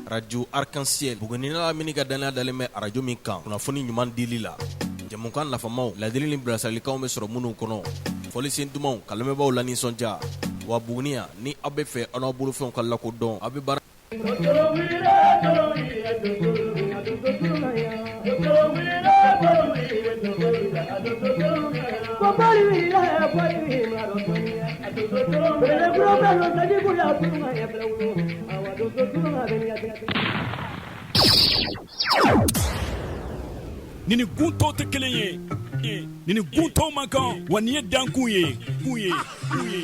Radio Arc-en-Ciel Buguni n'a lamini ka danaya dalen bɛ arajo min kan kunnafoni ɲuman dili la jɛmukan nafamaw ladili ni bilasiralikanw bɛ sɔrɔ minnu kɔnɔ fɔlisen dumanw ka lamɛnbaaw lanisɔndiya wa Buguni yan ni aw bɛ fɛ aw n'aw bolofɛnw ka lakodɔn aw bɛ baara Ni ni gun tɔw tɛ kelen ye ni ni gun tɔw man kan wa nin ye dankun ye kun ye kun ye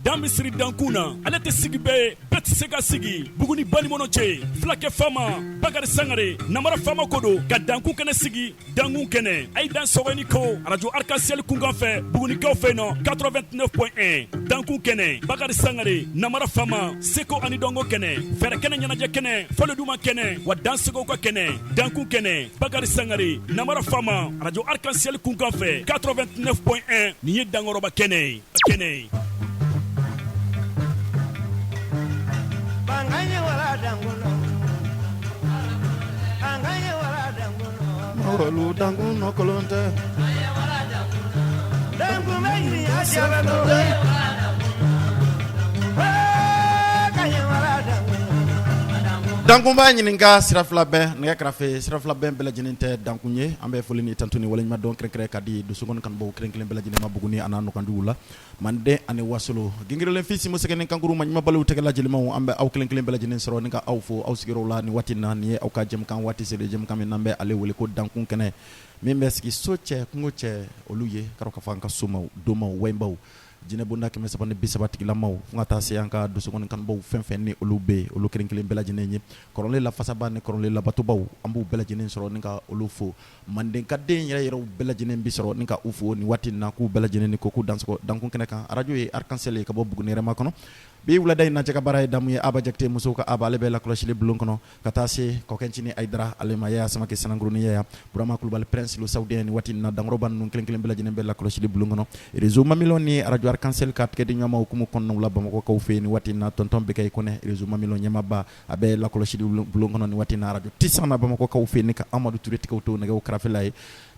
Dan bɛ siri dankun na ale tɛ sigi bɛɛ ye bɛɛ tɛ se ka sigi Buguni banikɔnɔ cɛ fulakɛ faama Bakari Sangare namara faama ko don ka dankun kɛnɛ sigi dankun kɛnɛ a ye dan sɔgɔ ni ko arajo Arc-en-Ciel kunkan fɛ Bugunikaw fɛ nɔ 89.1 dankun kɛnɛ Bakari Sangare namara faama seko ani dɔnko kɛnɛ fɛɛrɛ kɛnɛ ɲɛnajɛ kɛnɛ fɔli duman kɛnɛ wa dansegow ka kɛnɛ dankun kɛnɛ Bakari Sangare namara faama arajo Arc-en-Ciel kunkan fɛ 89.1 nin ye dankɔrɔba kɛnɛ ye kɛnɛ ye. Olu dankun nɔkolon tɛ. Dankun b'a ɲininka sira fila bɛn nɛgɛ karafe sira fila bɛn bɛɛ lajɛlen tɛ dankun ye an bɛ foli ni tantu ni waleɲuman dɔn kɛrɛnkɛrɛn ka di dosokɔni kanubaw kelen kelen bɛɛ lajɛlen ma Buguni a n'a nɔkanduguw la Manden ani Wasolo gingirilen fils musɛgɛni kankuru maɲumabaliw tɛgɛ la jelimaw an bɛ aw kelen kelen bɛɛ lajɛlen sɔrɔ ni ka aw fo aw sigiyɔrɔw la nin waati in na nin ye aw ka jɛmukan waati selen jɛmukan min n'an bɛ ale wele ko dankun kɛnɛ min bɛ sigi so cɛ kungo cɛ olu ye ka ka fɔ an ka somaw domaw wɛnbaw jinɛbonda 330 tigilamaw fo ka taa se an ka dosokɔni kanubaw fɛn fɛn ni olu bɛ yen olu kelen kelen bɛɛ lajɛlen ye kɔrɔlen lafasaba ni kɔrɔlen labatobaw an b'u bɛɛ lajɛlen sɔrɔ ni ka olu fo Mandenkaden yɛrɛ yɛrɛw bɛɛ lajɛlen bɛ sɔrɔ ni ka u fo nin waati in na k'u bɛɛ lajɛlen ni ko k'u dansɔgɔ dankun kɛnɛ kan arajo ye Arc-en-Ciel ye ka bɔ Buguni yɛrɛma kɔnɔ bi wulada in na cɛ ka baara ye damu ye Aba Jakite musow ka Aba ale bɛ lakɔlɔsili bulon kɔnɔ ka taa se Kɔkɛncinin Ayidara ale ma Yaya Samakɛ Sanankoronin Yaya Burama Kulubali Prince le Saoudien nin waati in na dankɔrɔba ninnu kelen kelen bɛɛ lajɛlen bɛ lakɔlɔsili bulon kɔnɔ réseau Mamilɔn ni arajo Arc-en-Ciel ka tigɛdiɲɔgɔnma hukumu kɔnɔnaw la Bamakɔkaw fɛ yen nin waati in na tonton Bekayi Kɔnɛ réseau Mamilɔn ɲɛmaaba a bɛ lakɔlɔsili bulon kɔnɔ nin waati in na arajo Tisana Bamakɔkaw fɛ yen ni ka Amadu Ture tigɛw to nɛgɛw karafe la ye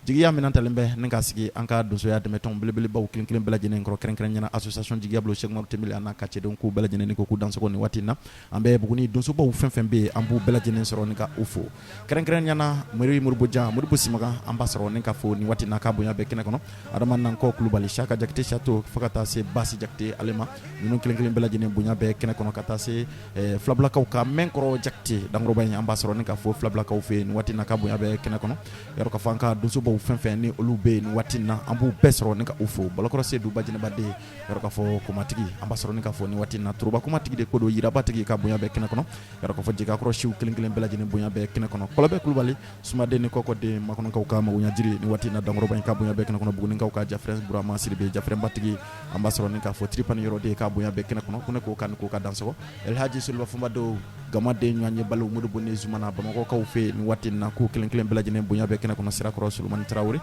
jigiya minɛn talen bɛ ni ka sigi an ka donsoya dɛmɛtɔn belebelebaw kelen kelen bɛɛ lajɛlen kɔrɔ kɛrɛnkɛrɛnnenya la association jigiya bulon Sɛki Umaru Tɛnbeli a n'a ka cɛdenw k'u bɛɛ lajɛlen ni ko k'u dansɔgɔ nin waati in na an bɛ Buguni donsobaw fɛn fɛn bɛ yen an b'u bɛɛ lajɛlen sɔrɔ ni ka u fo kɛrɛnkɛrɛnnenya la Mori Moribo Jan Moribo Simaga an b'a sɔrɔ ni ka fo nin waati in na k'a bonya bɛ kɛnɛ kɔnɔ Adama Nankɔ Kulubali Saka Jakite Sato fo ka taa se Basi Jakite ale ma ninnu kelen kelen bɛɛ lajɛlen bonya bɛ kɛnɛ kɔnɔ ka taa se Filabilakaw ka Mɛnkɔrɔ Jakite dankɔrɔba in an b'a sɔrɔ ni ka fo filabilakaw fɛ yen nin waati in na ka bonya bɛ kɛnɛ kɔnɔ yɔrɔ ka fɔ an ka donsobaw fɛn fɛn ni olu bɛ yen nin waati in na an b'u bɛɛ sɔrɔ ni ka u fo Balakɔrɔ Sedu Bajinɛbaden yɔrɔ ka fɔ kumatigi an b'a sɔrɔ ni ka fo nin waati in na Turuba kumatigi de ko don Yirabatigi ka bonya bɛ kɛnɛ kɔnɔ yɔrɔ ka fɔ Jigakɔrɔ siw kelen kelen bɛɛ lajɛlen bonya bɛ kɛnɛ kɔnɔ Kɔlɔbɛ Kulubali Sumaden ni Kɔkɔden Makɔnɔkaw ka magoɲɛjiri nin waati in na dankɔrɔba in ka bonya bɛ kɛnɛ kɔnɔ Bugunikaw ka Jafrɛn Burama Sidibe Jafrɛnbatigi an b'a sɔrɔ ni k'a fo Tiripani yɔrɔden ka bonya bɛ kɛnɛ kɔnɔ ko ne ko k'a ni ko ka dansɔgɔ Elhaji Soliba Fɔnba Gamaden ɲɔgɔn ye balo Modibo ni Zumana Bamakɔkaw fɛ yen nin waati in na k'u kelen kelen bɛɛ lajɛlen bonya bɛ kɛnɛ kɔnɔ Sirakɔrɔ Solomani Tarawele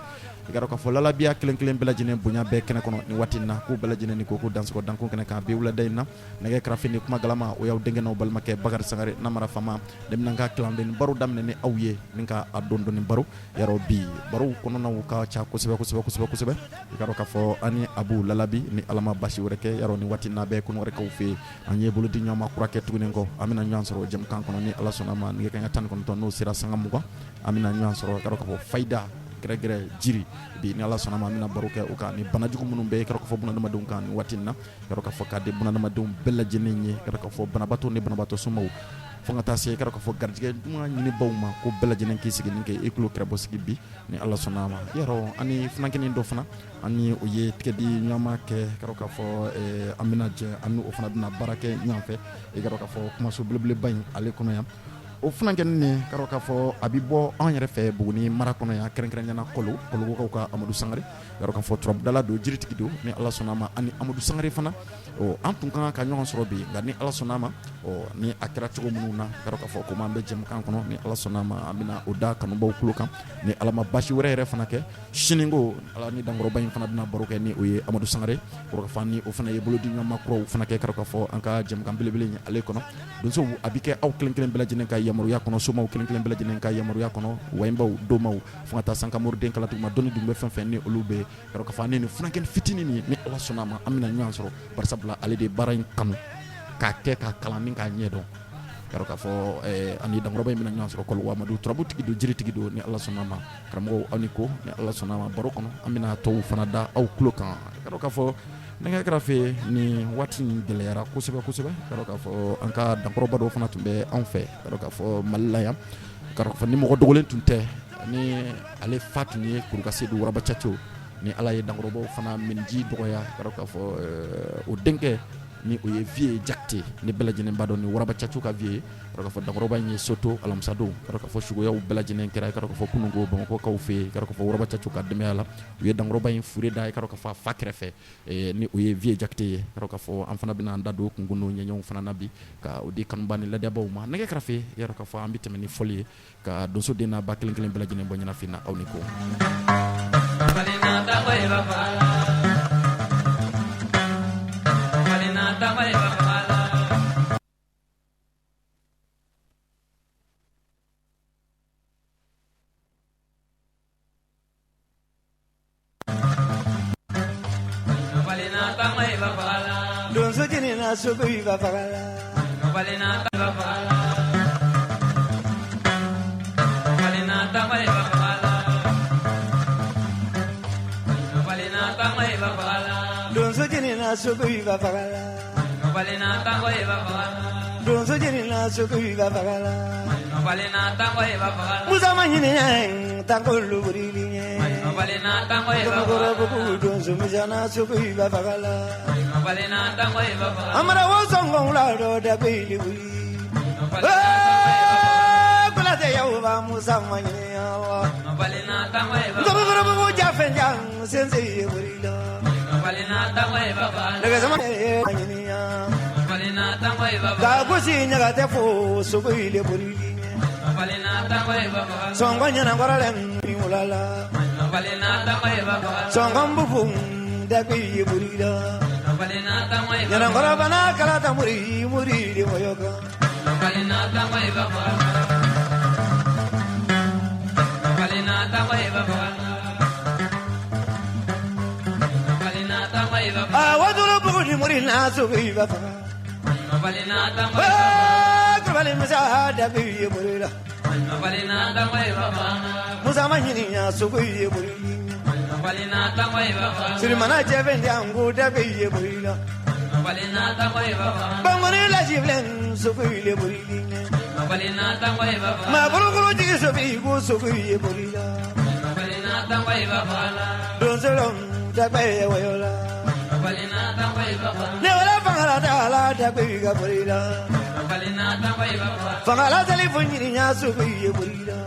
i ka dɔn k'a fɔ Lalabiya kelen kelen bɛɛ lajɛlen bonya bɛ kɛnɛ kɔnɔ nin waati in na k'u bɛɛ lajɛlen ni ko k'u dansɔgɔ dankun kɛnɛ kan bi wulada in na nɛgɛ karafe ni kuma galama o y'aw denkɛ n'aw balimakɛ Bakari Sangare namara faama ne bɛna n ka kalanden baro daminɛ ni aw ye ni ka a dɔn dɔɔni baro yarɔ bi barow kɔnɔnaw ka ca kosɛbɛ kosɛbɛ kosɛbɛ kosɛbɛ i ka dɔn k'a fɔ an ni Abu Lalabi ni Ala ma basi wɛrɛ kɛ yarɔ nin waati in na bɛ Kɔnɔwarikaw fɛ yen an ye bolodi ɲɔgɔnma kura kɛ tuguni kɔ an bɛna ɲɔgɔn sɔrɔ jɛmukan kɔnɔ ni Ala sɔnna ma nɛgɛ kanɲɛ 19 n'o sera sanga 20 an bɛna ɲɔgɔn sɔrɔ ka dɔn k'a fɔ fayida gɛrɛgɛrɛ jiri bi ni Ala sɔnna ma an bɛna baro kɛ o kan ni banajugu minnu bɛ ka dɔn k'a fɔ bunadamadenw kan nin waati in na ka dɔn k'a fɔ k'a di bunadamadenw bɛɛ lajɛlen ye ka dɔn k'a fɔ banabaatɔ ni banabaatɔ somaw fo ka taa se ka dɔn k'a fɔ garijɛgɛ duman ɲinibaw ma ko bɛɛ lajɛlen k'i sigi ni kɛ i tulo kɛrɛbɔ sigi bi ni Ala sɔnna ma yarɔ ani funankɛnin dɔ fana an ni o ye tigɛdi ɲɔgɔnma kɛ ka dɔn k'a fɔ an bɛna jɛ an ni o fana bɛna baara kɛ ɲɔgɔn fɛ i ka dɔn k'a fɔ kumaso belebeleba in ale kɔnɔ yan. O funankɛnin nin k'a dɔn k'a fɔ a bɛ bɔ anw yɛrɛ fɛ Buguni mara kɔnɔ yan, kɛrɛnkɛrɛnnenya la Kɔlo, Kɔlɔkaw ka Amadu Sangare, k'a dɔn k'a fɔ turabudala don, jiritigi don, ni Ala sɔnna a ma, ani Amadu Sangare fana, ɔ an tun ka kan ka ɲɔgɔn sɔrɔ bi, nka ni Ala sɔnna a ma, ɔ ni a kɛra cogo minnu na, k'a dɔn k'a fɔ komi an bɛ jɛmukan kɔnɔ, ni Ala sɔnna a ma, an bɛna o da kanubaw tulo kan, ni Ala ma basi wɛrɛ yɛrɛ fana kɛ, sini ko Ala ni dankɔrɔba in fana bɛna baro kɛ ni o ye Amadu Sangare, k'a dɔn k'a fɔ ni o fana ye bolodiɲɔgɔnma kuraw fana kɛ, k'a dɔn k'a fɔ an ka jɛmukan belebele in ale kɔnɔ. Donsow, a bɛ kɛ aw kelen kelen bɛɛ lajɛlen ka yamaruya kɔnɔ, somaw kelen kelen bɛɛ lajɛlen ka yamaruya kɔnɔ, wayibaw, domaw, fo ka taa sankamuruden kalatuguma dɔnni dun bɛ fɛn fɛn ni olu bɛ, k'a dɔn k'a fɔ ani nin funankɛnin fitinin nin, ni Ala sɔnna a ma, an bɛna ɲɔgɔn sɔrɔ, barisabula ale de ye baara in kanu k'a kɛ k'a kalan ni k'a ɲɛdɔn. K'a dɔn k'a fɔ ani dankɔrɔba in bɛna ɲɔgɔn sɔrɔ Kɔlɔ Amadu, turabutigi don, jiritigi don, ni Ala sɔnna a ma. Karamɔgɔw, aw ni ko, ni Ala sɔnna a ma, baro kɔnɔ an bɛna tɔw fana da aw tulo kan. K'a dɔn k'a fɔ nɛgɛ kɛrɛfɛ ni waati in gɛlɛyara kosɛbɛ kosɛbɛ. K'a dɔn k'a fɔ an ka dankɔrɔba dɔw fana tun bɛ anw fɛ, k'a dɔn k'a fɔ Mali la yan, k'a dɔn k'a fɔ ni mɔgɔ dogolen tun tɛ, ni ale fa tun ye Kuruka Sedu Waraba Caco, ni Ala ye dankɔrɔbaw fana miniji dɔgɔya, k'a dɔn k'a fɔ o denkɛ ni o ye Vieux Jakite, ni bɛɛ lajɛlen b'a dɔn ni Waraba Caco ka Vieux ye. K'a dɔn k'a fɔ dankɔrɔba in ye soto alamisadon, k'a dɔn k'a fɔ sugoyaw bɛɛ lajɛlen kɛra, k'a dɔn k'a fɔ kununko Bamakɔkaw fɛ yen, k'a dɔn k'a fɔ Waraba Caco ka denbaya la, u ye dankɔrɔba in fure da, k'a dɔn k'a fɔ a fa kɛrɛfɛ, ni o ye Vieux Jakite ye. K'a dɔn k'a fɔ an fana bɛna an da don kunkun ɲɛɲɛw fana na bi, ka o di kanuba ni ladiyabaw ma. Nɛgɛ kɛrɛfɛ, i y'a dɔn k'a fɔ an bɛ tɛmɛ ni fɔli ye ka donso den n'a ba kelen kelen bɛɛ lajɛlen bɔ ɲɛnafin na. Aw ni ko. Donso jeni sogo i faga la. Donso jeni sogo i faga la. Donso jeni sogo i faga la. Musa ma ɲini tankolu donso sogo i faga la. Amara wo sɔngɔn dɔ da wuli. Kulatɛ yaw Musa ma ɲini Ntobugu jafɛn sense wuli la. Nɛgɛsama ɲini ka gosi ɲaga tɛ fo sogo ile boli. Sɔngɔ ɲɛnakɔrɔlen wulala. Sɔngɔ bubu dabi ye boli la. Ɲɛnakɔrɔbana kalata muri muri de wɔyɔ kan. A waduru bugu ni muri na sogo i ba faga. Kulubali Musa dabi ye boli la. Musa ma ɲini sogo ye boli. Sirimana cɛfɛn jango dabi ye boli la. Bangoni lasibilen sogo ye boli. Ma bolokolo jigi sobi ko sogo ye boli la. Donso dabe ye wɔyɔ la. Ne wala fangala da la dabe ka boli la. Fangala tali fo ɲini sogo ye boli la.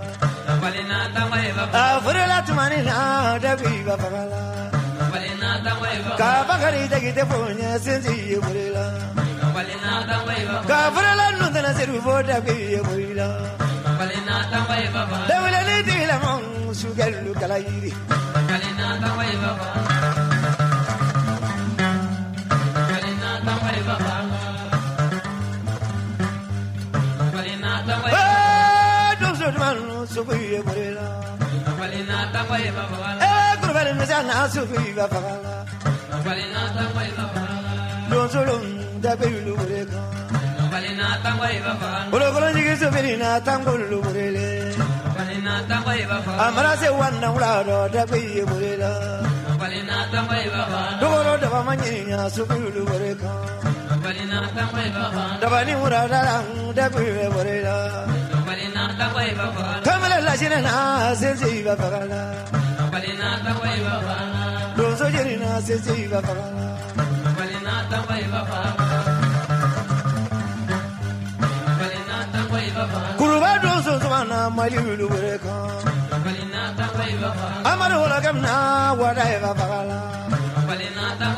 A furula tuma ni na dabe ka faga la. Ka bakari jagi tɛ fo ɲɛ sinsin ye boli la. Ka furula nun tɛna seri fo dabe ye boli la. Dawulali tigilama sukɛlu kala yiri. Donso duman sogo ye boli la. Kulubali Musa na sogo i ba faga la. Donso dabe lu boli kan. Bolokolo jigi sobiri na tangolu boli. A mana se wannan wula dɔ dabe ye boli la. Dogoro daba ma ɲini sogo lu boli kan. Dabani mura dala dabe ye boli la. Kamalen lasinɛ na sense i ba faga la. Donso jeni na sense i ba faga la. Kuruba Mali wulu kan Amadu wɔlɔkɛ mina wada ba faga la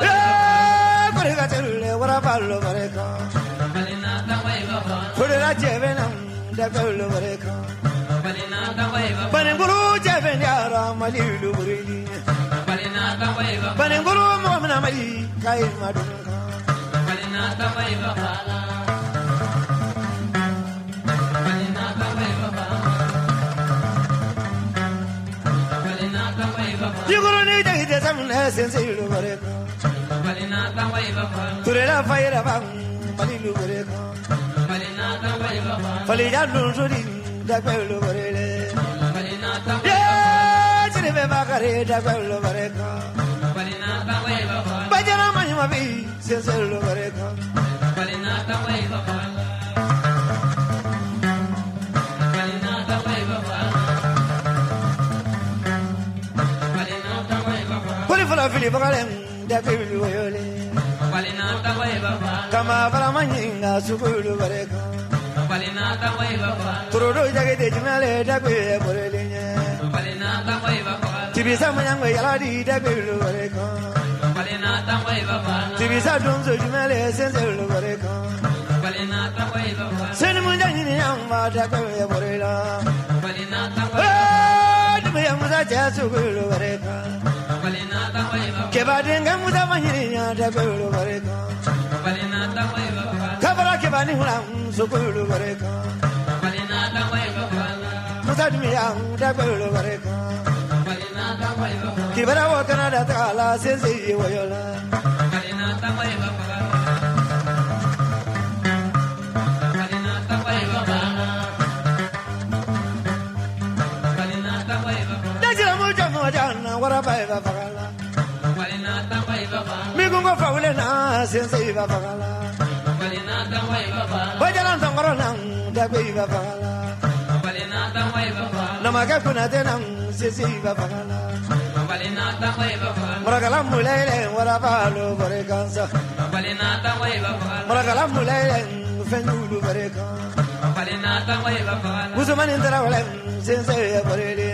ee terule waraba lo kan fodela cɛ na dɛgɛ lo kan Baninkuru cɛ bɛ yara Mali wulu Baninkuru mɔgɔ mina Mali kayi madun kan. Jikɔrɔni jagite samunɛ sense lu kan Turela fayira ba Mali lu kan Falija donsodi dagbe lu le Ye jiribe bakari dagbe lu kan Bajara maɲuma bi sense lu kan Koli fɔlɔ fili bagalen dagbe lu yole Kama fara maɲinga sugu lu kan Turudo jagite jumɛle dagbe borele ɲɛ Tibisa maɲangwe yaladi dagbe lu kan Tibisa donso jumɛle sense lu kan Seni munja ɲini an ba dagbe borela Dumiya musa cɛ sugu lu kan Keba denkɛ musa ma ɲini ɲa dagbe lu kan Kabara keba ni hula sugu lu kan Musa dumiya dagbe lu kan Kibara wo kana da ta la sense woyola Dajira mu jamu jana waraba ba fagala Mi kungo fawule na sense ba fagala Bajaran tangoro na dagbe ba fagala Namaka kunate na sense ba fagala Murakala mulele waraba lo bare kansa Murakala mulele fenulu bare kan Musumani tarawele sense barele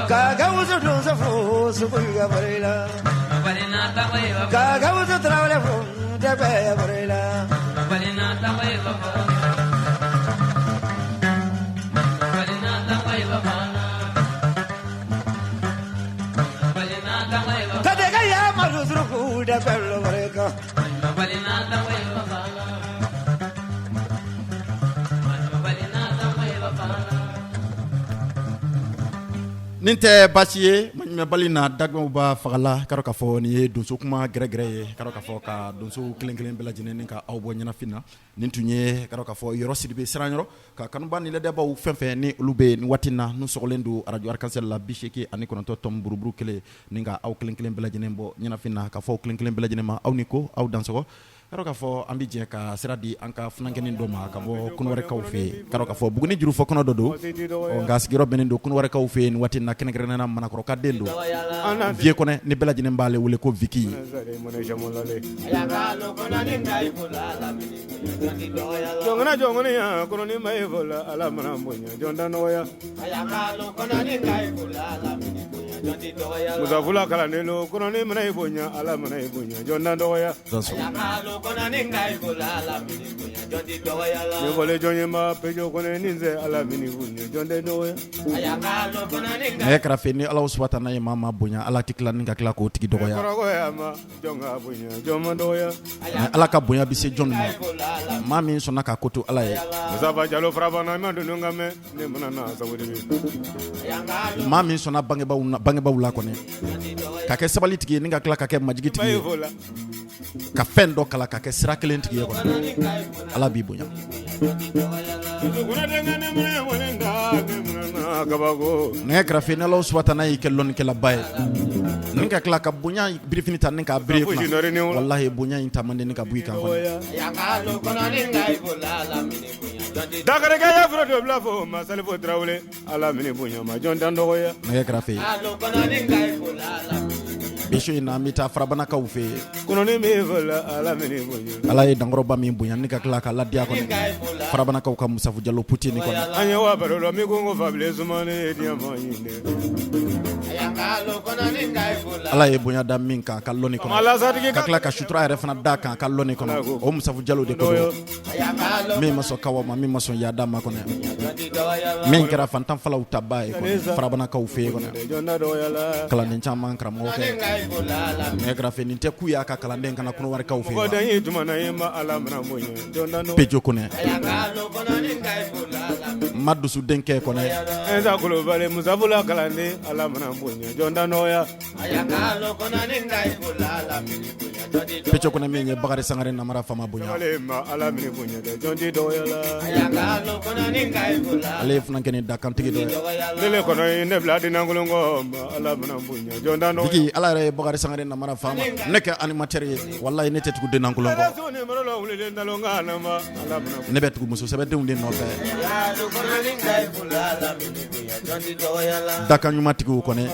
Kaga wusu donso fo sugu ga barela Kaga wusu tarawele fo debe barela Kadega ya maruzuruku debe lo bare kan Nin tɛ baasi ye maɲumɛnbali na dagɛw ba fagala ka k'a fɔ nin ye donso kuma gɛrɛgɛrɛ ye ka k'a fɔ ka donso kelen kelen bɛɛ lajɛlen ni ka aw bɔ ɲɛnafin na nin tun ye ka k'a fɔ Yɔrɔ Sidibe Siranyɔrɔ ka kanuba ni ladɛbaw fɛn fɛn ni olu bɛ nin waati na n'u sɔgɔlen don arajo Arc-en-Ciel la 89 tɔmi buruburu kelen ni ka aw kelen kelen bɛɛ lajɛlen bɔ ɲɛnafin na ka fɔ aw kelen kelen bɛɛ lajɛlen ma aw ni ko aw dansɔgɔ ka k'a fɔ an bɛ jɛ ka sira di an ka funankɛnin dɔ ma ka bɔ Kɔnɔwarɛkaw fɛ yen ka k'a fɔ Buguni jurufɔ kɔnɔ dɔ don nka sigiyɔrɔ bɛnnen don Kɔnɔwarɛkaw fɛ yen nin waati in na kɛrɛnkɛrɛnnenya na Manakɔrɔka den don Vieux Kɔnɛ ni bɛɛ lajɛlen b'ale wele ko Viki. Musafula kalanden lo kɔnɔni mana i bonya Ala mana i bonya jɔn na dɔgɔya ni fɔlen jɔn ye ma pejo kɔnɛ ni sɛ Ala mini bonya jɔn tɛ dɔgɔya nɛgɛ karafe ni Ala subahana ye maa maa bonya Ala tɛ tila ni ka tila k'o tigi dɔgɔya kɔrɔkɔya ma jɔn ka bonya jɔn ma dɔgɔya Ala ka bonya bɛ se jɔn ma maa min sɔnna k'a ko to Ala ye Musafa Jalo farabana ma dunu ka mɛn ne mana na sago de maa min sɔnna bangebaw la kɔni ka kɛ sabali tigi ye ni ka tila ka kɛ majigi tigi ye ka fɛn dɔ kala ka kɛ sira kelen tigi ye kɔni Ala b'i bonya. Nɛgɛ karafe ni Ala subahana y'i kɛ lɔnnikɛlaba ye ni ka tila ka bonya birifini ta ni k'a biri walahi bonya in ta man di ni ka bɔ i kan kɔni. Dakarikɛ ya fura dɔ bila fo Masalifo Tarawele Ala mini bonya ma jɔn dan dɔgɔya nɛgɛ karafe. Bi su in na an bɛ taa farabanakaw fɛ yen. Kɔnɔni min fɔla Ala minɛ bonya. Ala ye dankɔrɔba min bonya ni ka tila k'a ladiya kɔni. Farabanakaw ka Musafu Jalo Putini kɔni. An ye wa baro la min ko ko Fabilen Sumane ye diɲɛ maa ɲi dɛ. Ala ye bonya da min kan a ka lɔnni kɔnɔ. Alasatigi Ka tila ka sutura yɛrɛ fana da kan a ka lɔnni kɔnɔ. O Musafu Jalo de ko don. Min ma sɔn kawa ma min ma sɔn yaada ma kɔnɔ. Min kɛra fantan falaw taba ye kɔnɔ. Farabanakaw fɛ yen kɔnɔ. Jɔn Kalanden caman karamɔgɔ kɛ. Nɛgɛ karafe nin tɛ ku y'a ka kalanden kana Kɔnɔwarikaw fɛ Mɔgɔ yen. dan ye tuma na i ma Ala mana bonya. Jɔn da Pejo Kɔnɛ. Ma dusu denkɛ kɔnɛ. Ɛnsa Kulubali Musafu la kalanden Ala mana bonya. Jɔn da nɔgɔya. Pejo Kɔnɛ min ye Bakari Sangare namara fama bonya. Ale ma Ala minɛ bonya dɛ. Jɔn ti dɔgɔya la. Ale ye funankɛnin dakantigi dɔ ye. Ne le kɔnɔ ye ne bila dinankolon kɔ ma Ala mana bonya. Jɔn da nɔgɔya. Jigi Ala yɛrɛ ye Bakari Sangare namara fama. Ne kɛ animateur ye walayi ne tɛ tugu dennankolon kɔ. Ne bɛ tugu muso sɛbɛdenw de nɔfɛ. Dakan ɲumantigiw kɔnɛ.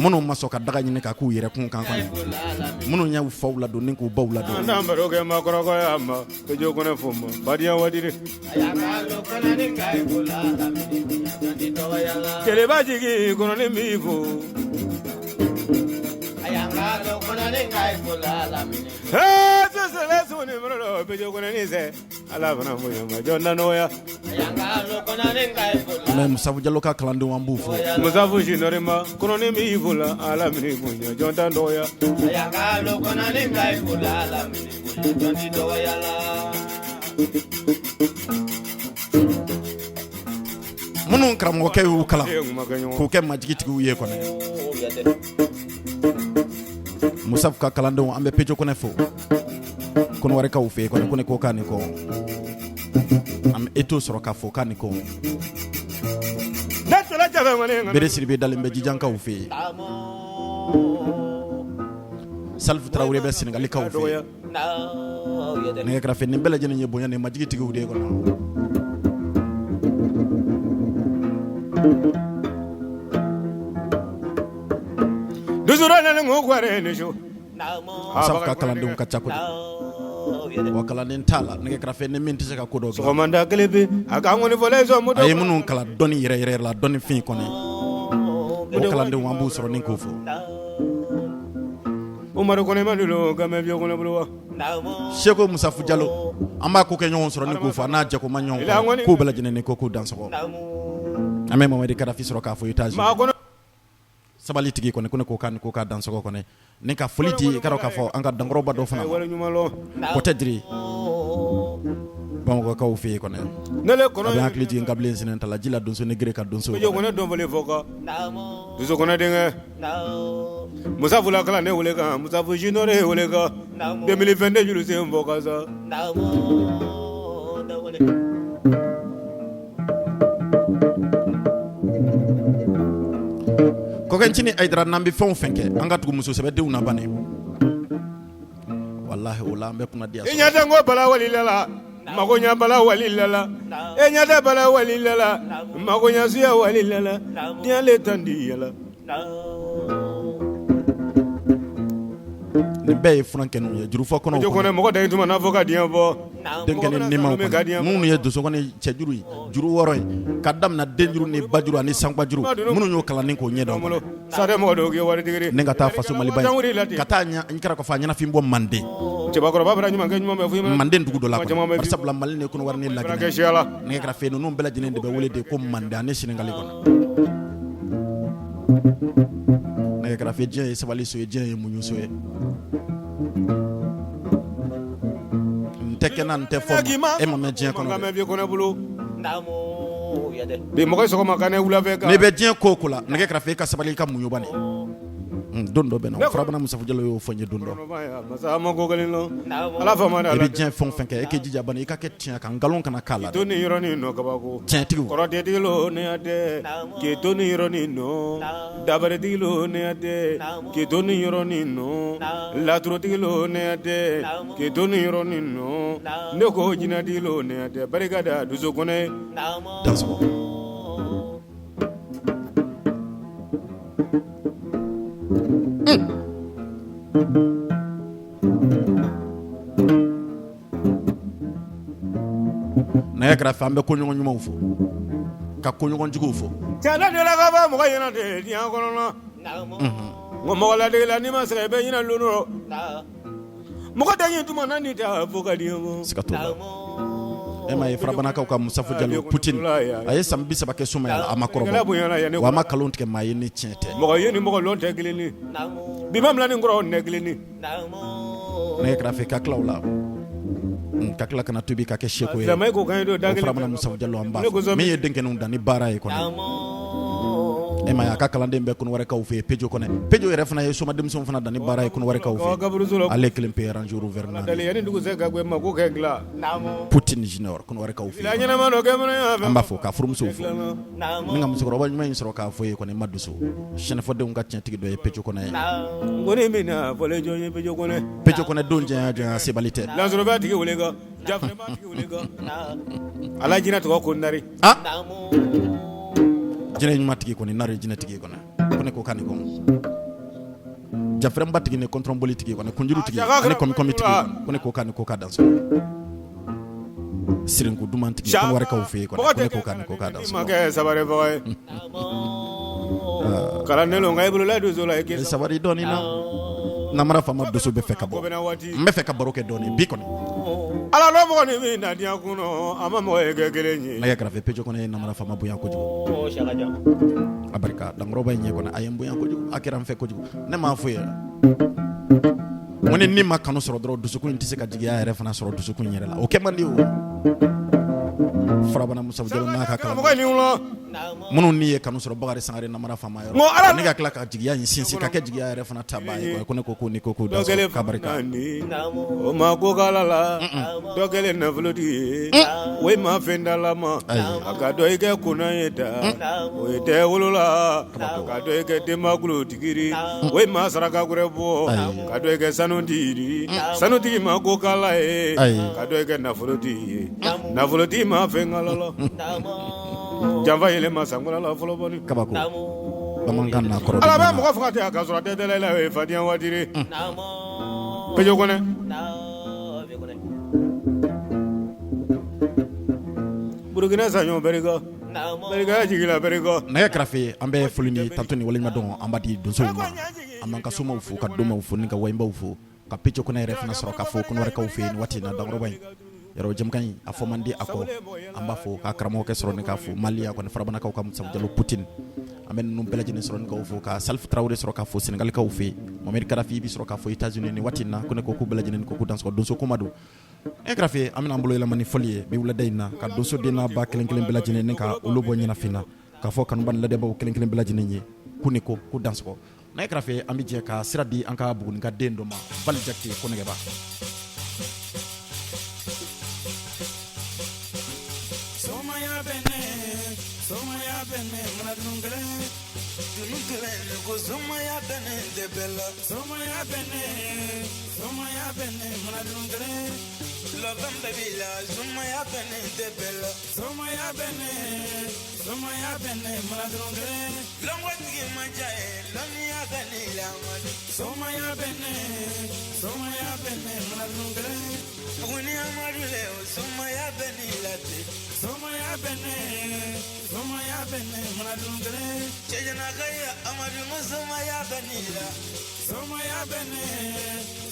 Minnu ma sɔn ka daga ɲini ka k'u yɛrɛ kun kan kɔnɛ. Minnu y'u faw ladon ni k'u baw ladon. N'an baro kɛ maakɔrɔkɔya ma Pejo Kɔnɛ fo ma fadenya wadiri Jeliba jigi kɔnɔni b'i fo Hee sisɛlɛ suni mɔrɔlɔ Pejo Kɔnɛ ni sɛ Ala fana bonya ma jɔn da nɔgɔya An bɛ Musafu Jalo ka kalandenw an b'u fo. Musafu Sinɔri ma kɔnɔni b'i fo la Ala minɛ bonya jɔn da nɔgɔya Minnu karamɔgɔkɛ y'u kalan E kuma kɛ ɲɔgɔn k'u kɛ majigitigiw ye kɔnɛ. Musafu ka kalandenw an bɛ Pejo Kɔnɛ fo. Kɔnɔwarikaw fɛ yen kɔnɛ ko ne ko k'a ni kɔ. An bɛ Eto sɔrɔ k'a fɔ k'a ni kɔ. Ne tɔla jafe ŋɔni Bere Siribe dalen bɛ Jijankaw fɛ yen. Salifu Tarawele bɛ Senegalikaw fɛ yen. Nɛgɛ kɛrɛfɛ nin bɛɛ lajɛlen ye bonya ni majigitigiw de ye kɔnɔ. Dusura nani ŋo kware ni su Musafu ka kalandenw ka ca kojugu. Wa kalanden t'a la nɛgɛ kɛrɛfɛ ni min tɛ se ka ko dɔ dilan. Sɔgɔmada kelen pe a ka ŋɔni fɔlɔ sɔn moto A ye minnu kalan dɔnni yɛrɛ yɛrɛ la dɔnni fin kɔnɔ. O kalandenw an b'u sɔrɔ ni k'o fo. Umaru Kɔnɛ ma dolo gamɛ biye kɔnɔ bolo wa Seko Musafu Jalo an b'a ko kɛ ɲɔgɔn sɔrɔ ni k'o fo a n'a jakoma ɲɔgɔn k'u bɛɛ lajɛlen ni ko k'u dansɔgɔ. An bɛ Mamadi Kadafi sɔrɔ k'a fo Etats maa Unis. kɔnɔ Sabali tigi kɔni ko ne ko k'a ni ko k'a dansɔgɔ kɔni ni ka foli di i ka dɔn k'a fɔ an ka dankɔrɔba dɔ fana ma. wale ɲuman lɔ Kɔtɛ Diri Bamakɔkaw fɛ yen kɔni. Ne le A kɔnɔ bɛ hakili jigin kabilen sinɛnta la ji la donso ni gere ka donso. Pejo Kɔnɛ dɔnfɔlen fɔ kan Dusu Kɔnɛ denkɛ Musafu la kalan ne wele kan Musafu Junior ye wele kan 2022 juru sen fɔ kan sa Kɔkɛncinin Ayidara n'an bɛ fɛn o fɛn kɛ an ka tugu muso sɛbɛdenw na bani. Walahi o la an bɛ kunnadiya I sɔrɔ. ɲɛ tɛ n ko bala walilala mago ɲa bala walilala e ɲɛ tɛ bala walilala mago ɲa suya walilala diɲɛ le tan di yala Nin bɛɛ ye funankɛninw ye jurufɔ kɔnɔw Pejo kɔnɔ. Kɔnɛ mɔgɔ da tuma n'a fɔ ka diɲɛ bɔ Denkɛnin nimaw Min ka diɲɛ kɔnɔ minnu ye donsokɔni cɛjuru ye juru wɔɔrɔ ye ka daminɛ denjuru ni bajuru ani sangbajuru minnu y'o kalan ni k'o ɲɛdɔn bolo sa mɔgɔ dɔw kɛ waritigi ni ka taa faso Maliba in ka taa n kɛra k'a fɔ a ɲɛnafin bɔ Manden cɛbakɔrɔba bɛna ɲuman kɛ ɲuman bɛ f'i ma Manden dugu dɔ la Caman bɛ bari sabula Mali ni Kɔnɔwari ni kɛ Laginɛ siya la nɛgɛ kɛrɛfɛ ninnu bɛɛ lajɛlen de bɛ wele de ko Manden ani Senegali kɔnɔ nɛgɛ kɛrɛfɛ diɲɛ ye sabali so ye diɲɛ ye muɲu so ye n tɛ kɛ n na n tɛ fɔ ma e ma mɛn diɲɛ kɔnɔ dɛ. mɛn kɔnɔ bolo bi mɔgɔ sɔgɔma ka ne wulafɛ kan N'i bɛ diɲɛ ko o ko la nɛgɛ kɛrɛfɛ i ka sabali i ka muɲu bani don dɔ bɛ na Farabana Musafu Jalo y'o fɔ n ye don dɔ masa ma ko kelen lɔn ala faama i bɛ diɲɛ fɛn o fɛn kɛ e k'i jija bani i ka kɛ tiɲɛ kan nkalon kana k'a la to ni yɔrɔnin nɔ kabako tiɲɛtigiw kɔrɔtɛtigi lo ne ya tɛ k'i to ni yɔrɔnin nɔ dabaritigi lo ne ya tɛ k'i to ni yɔrɔnin nɔ laturutigi lo ne ya tɛ k'i to ni yɔrɔnin nɔ ne ko jinɛtigi lo ne ya tɛ barika da dusu kɔnɛ dansɔgɔ. Nɛgɛ kɛrɛfɛ, an bɛ koɲɔgɔn ɲumanw fo ka koɲɔgɔn juguw fo. Cɛ ne delila ka fɔ mɔgɔ ɲɛna ten diɲɛ kɔnɔ na. N ko mɔgɔ ladege la, n'i ma sɛgɛn i bɛ ɲinɛ lon dɔ. Mɔgɔ tɛ ɲi tuma na ni tɛ fo ka diɲɛ bɔ. Siga t'o la. E m'a ye, Farabanakaw ka Musafu Jalo Poutine, a ye san 30 kɛ somaya la, a ma kɔrɔbɔ wa a ma nkalon tigɛ maa ye ni tiɲɛ tɛ. Mɔgɔ ye ni mɔgɔ lɔn tɛ kelen ye. Bi ma bila ni kɔrɔ tɛ kelen ye. Nɛgɛ kɛrɛfɛ, ka tila o la, ka tila kana tobi ka kɛ seko ye. Silamɛ ko kan ye don da O kelen. Farabana Musafu Jalo, an b'a Ne fɔ ko min ye denkɛninw dan ni baara ye kɔni. E m'a ye, a ka kalanden bɛɛ Kɔnɔwarikaw fɛ yen, Pejo kɔnɛ. Pejo yɛrɛ fana ye soma denmisɛnw fana dan ni baara ye Kɔnɔwarikaw fɛ yen. Kaburuso la. Ale kelen pe Range Rover naani. Dali yanni dugu sɛ ka gbɛ ma ko kɛ dilan. Poutine Junior Kɔnɔwarikaw fɛ Ila yen. ɲɛnama dɔ kɛ mana y'a fɛ. An b'a fɔ ka furumusow fo. Ni ka musokɔrɔba ɲuman in sɔrɔ k'a fɔ ye kɔni, ma dusu sɛnɛfɔdenw ka tiɲɛtigi dɔ ye Pejo kɔnɛ ye. Ko ni min na fɔlen jɔn ye Pejo kɔnɛ. Pejo kɔnɛ don janya janya sebali tɛ. Lansɔrɔba tigi wele kan. Jafɛnba tigi wele kan. Ala jinɛ tɔgɔ ko nari. Ah, jinɛ ɲuman tigi kɔni, nari jinɛ tigi kɔni, ko ne ko kan ni kɔn jafɛrɛnba tigi ni kɔntɔnboli tigi kɔni, kunjuru tigi ani kɔmi tigi kɔni, ko ne ko kan ni ko ka dan sɔrɔ sirinku duman tigi Kɔnɔwarikaw fɛ yen kɔni, ko ne ko kan ni ko ka dan Ma sɔrɔ. kɛ sabaribaga ye. Kalanden don nka i bolola donso la i k'i Sabari dɔɔni na, namara faama dusu bɛ fɛ ka bɔ. Ko bɛna waati. N bɛ fɛ ka baro kɛ dɔɔni bi kɔni. Ala lɔ mɔgɔ ni min na diɲɛ kɔnɔ, a ma mɔgɔ ye kɛ kelen ye. Nɛgɛ kɛrɛfɛ, Pejo kɔnɛ ye namara faama bonya kojugu. A barika dankɔrɔba in ɲɛ kɔnɔ, a ye n bonya kojugu, a kɛra n fɛ kojugu. Ne m'a fɔ yɛrɛ n ko ni ma kanu sɔrɔ dɔrɔn, dusukun in tɛ se ka jigiya yɛrɛ fana sɔrɔ dusukun in yɛrɛ la, o kɛ man di. O Farabana Musafu Jalo n'a ka kalan Mɔgɔ ni wula. minnu ni ye kanu sɔrɔ Bakari Sangare namara faama N ko Ala yɔrɔ, ne ka tila ka jigiya in sinsin ka kɛ jigiya yɛrɛ fana ta ba ye, ko ne ko ko ni ko ko Dɔ kɛlen ka barika. naani, o ma ko k'ala la. Dɔ kɛlen nafolotigi ye, o ye ma fɛn dalama. A ka dɔ i kɛ kunna ye ta, o ye tɛ wolola. Ka dɔ i kɛ denbakulutigi, o ye ma saraka wɛrɛ bɔ. Ka dɔ i kɛ sanutigi, sanutigi ma ko k'ala ye. Ka dɔ i kɛ nafolotigi ye, nafolotigi ma fɛn k'ala la. Janfa yɛlɛma ma sankɔrɔ la fɔlɔ bɔni. Kabako bamanankan na kɔrɔ. Ala bɛ mɔgɔ faga ten a ka sɔrɔ a tɛ dala i la, o ye fadenya waatiri. Pejo kɔnɛ. Burukina saɲɔ bereka. Bereka jigila bereka. Nɛgɛ kɛrɛfɛ, an bɛ foli ni tanto ni waleɲuman dɔn an b'a di donsow ma. An b'an ka somaw fo, ka domaw fo ni ka wayibaw fo, ka Pejo kɔnɛ yɛrɛ fana sɔrɔ ka fo Kɔnɔwarikaw fɛ yen nin waati in na. Dankɔrɔba in yɔrɔ, jɛmukan in a fɔ man di a kɔ. An b'a fɔ ka karamɔgɔkɛ sɔrɔ ni k'a fo Maliya kɔni, Farabanakaw ka Musafu Jalo Poutine, an bɛ ninnu bɛɛ lajɛlen sɔrɔ ni k'aw fo, ka Salifu Tarawele sɔrɔ k'a fo Senegalikaw fɛ yen, Mohamed Kadafi bi sɔrɔ k'a fo États-Unis nin waati in na. Ko ne ko k'u bɛɛ lajɛlen ko k'u dansɔgɔ, donso kuma don. E kɛrɛfɛ, an bɛna an bolo yɛlɛma ni fɔli ye bi wulada in na, ka donso den n'a ba kelen kelen bɛɛ lajɛlen ni ka olu bɔ ɲɛnafin na, k'a fɔ kanuba ni ladɛbaw kelen kelen bɛɛ lajɛlen ye ko ni ko ko dansɔgɔ. N'a kɛrɛfɛ, an bɛ jɛ ka sira di an ka Buguninka den dɔ ma, Bali Jakite Kɔnɛgɛba. Somaya bɛ ne, somaya bɛ ne, mana dun kelen dun kelen ko somaya bɛ ne de bɛ la. Somaya bɛ ne, somaya bɛ ne, mana dun kelen lɔfɛn bɛɛ b'i la. Somaya bɛ ne de bɛ la. Somaya bɛ ne, somaya bɛ ne, mana dun kelen lɔnkɔtigi man ca ye, lɔnniya bɛ ne la. Somaya bɛ ne, somaya bɛ ne, mana dun kelen Buguni Amadu le, somaya bɛ ne la ten. Somaya bɛ ne, somaya bɛ ne, mana dun kelen Cɛjanaka ye Amadu ko somaya bɛ ne la. Somaya bɛ ne,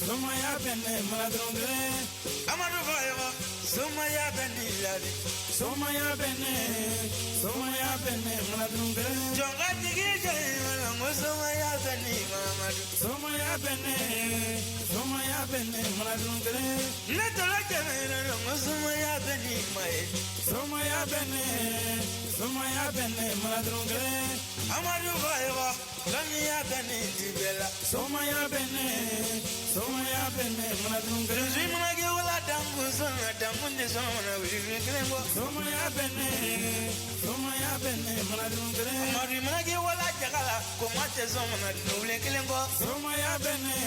somaya bɛ ne, mana dun kelen Amadu Fayaba, somaya bɛ ne la de. Somaya bɛ ne, somaya bɛ ne, mana dun kelen Jɔnka jigi jɔ ye wala ko somaya bɛ ne Mamadu. Somaya bɛ ne, somaya bɛ ne, mana dun kelen Ne tɔla kɛmɛ yɛrɛ ko somaya bɛ ne ma ye. Somaya bɛ ne, somaya bɛ ne, mana dun kelen Amadu Fayaba, lɔnniya bɛ ne ti bɛɛ la. Somaya bɛ ne, somaya bɛ ne, mana dun kelen Dusu mana kɛ wala dankun sɔnna dankun tɛ sɔn mana wuli kelen bɔ. Somaya bɛ ne, somaya bɛ ne, mana dun kelen Amadu mana kɛ wala jaga la ko ma tɛ sɔn mana wuli kelen kɔ. Somaya bɛ ne,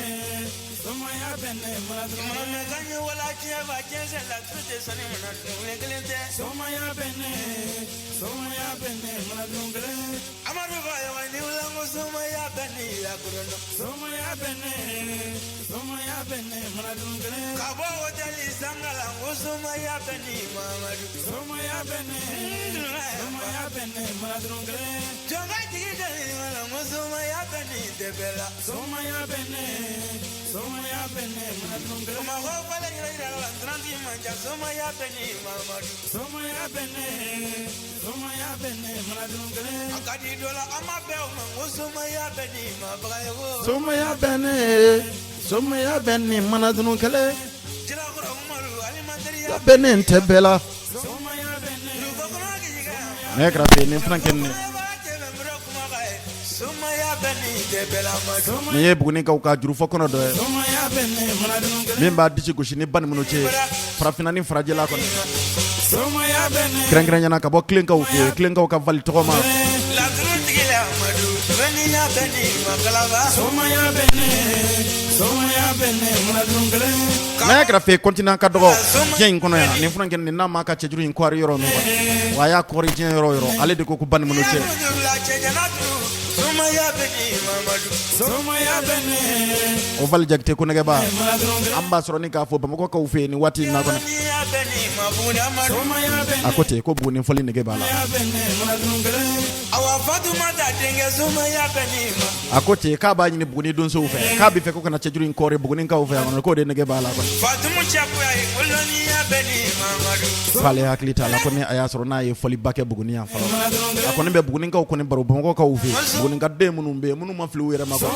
Somaya bɛ ne, somaya bɛ ni mana dunun kɛlɛ bɛ ne tɛ bɛɛ la. Ne kɛrɛfɛ ni fana kɛ ne. Nin ye Bugunikaw ka jurufɔ kɔnɔ dɔ ye min b'a disi gosi ni bamananw cɛ farafinna ni farajɛla kɔnɔ, kɛrɛnkɛrɛnya ka bɔ Kilenkaw fɛ, Kilenkaw ka vali tɔgɔ ma. N'a kɛrɛfɛ continent ka dɔgɔ diɲɛ in kɔnɔ yan, nin fana kɛ nin n'a ma ka cɛjuru in kɔri yɔrɔ min, wa a y'a kɔri diɲɛ yɔrɔ yɔrɔ, ale de ko ko bamananw cɛ. O Vali Jakite Konɛgɛba, an b'a sɔrɔ ni k'a fɔ Bamakɔkaw fɛ yen nin waati in na kɔnɔ. A ko ten ko Buguni fɔli nege b'a la. A ko ten k'a b'a ɲini Buguni donsow fɛ, k'a bɛ fɛ ko ka na cɛjuru in kɔri Bugunikaw fɛ yan kɔnɔ, k'o de nege b'a la kɔnɔ. K'ale hakili t'a la ko ni a y'a sɔrɔ n'a ye fɔliba kɛ Buguni yan fɔlɔ. A kɔni bɛ Bugunikaw kɔni baro Bamakɔkaw fɛ, Bugunika den minnu bɛ yen, minnu ma fili u yɛrɛ ma kɔni,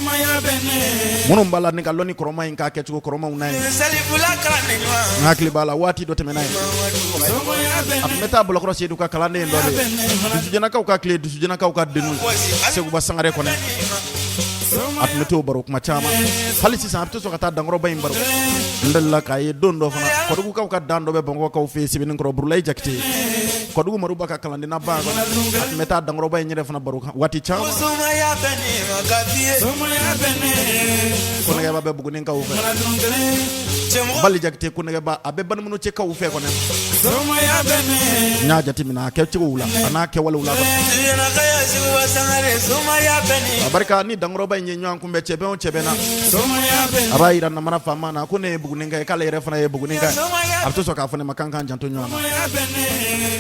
minnu b'a la ni ka lɔnni kɔrɔma in k'a kɛcogo kɔrɔmaw n'a ye. N hakili b'a la waati dɔ tɛmɛna ye, a tun bɛ taa Bolokɔrɔ Seyidu ka kalanden dɔ de ye, Dusujanakaw ka tile, Dusujanakaw ka denw, Seguba Sangare kɔnɛ, a tun bɛ t'o baro kuma caman. Hali sisan a bɛ to sɔn ka taa dankɔrɔba in baro. N delila k'a ye don dɔ fana, Kɔdugukaw ka dan dɔ bɛ Bamakɔkaw fɛ yen, Sebenikɔrɔ, Burulayi Jakite, Kɔdugu Maruba ka kalandenna ba, a tun bɛ taa dankɔrɔba in yɛrɛ fana baro waati caman. Konɛgɛba bɛ Bugunikaw fɛ, Bali Jakite Konɛgɛba, a bɛ Banikɔnɔcɛkaw fɛ kɔnɛ. N y'a jateminɛ a kɛcogow la a n'a kɛwalew la. A barika ni dankɔrɔba in ye ɲɔgɔn kunbɛn cɛbɛn o cɛbɛn na, a b'a jira namara faama na ko ne ye Bugunika ye, k'ale yɛrɛ fana ye Bugunika ye. A bɛ to sɔn k'a fɔ ne ma k'an k'an janto ɲɔgɔn na.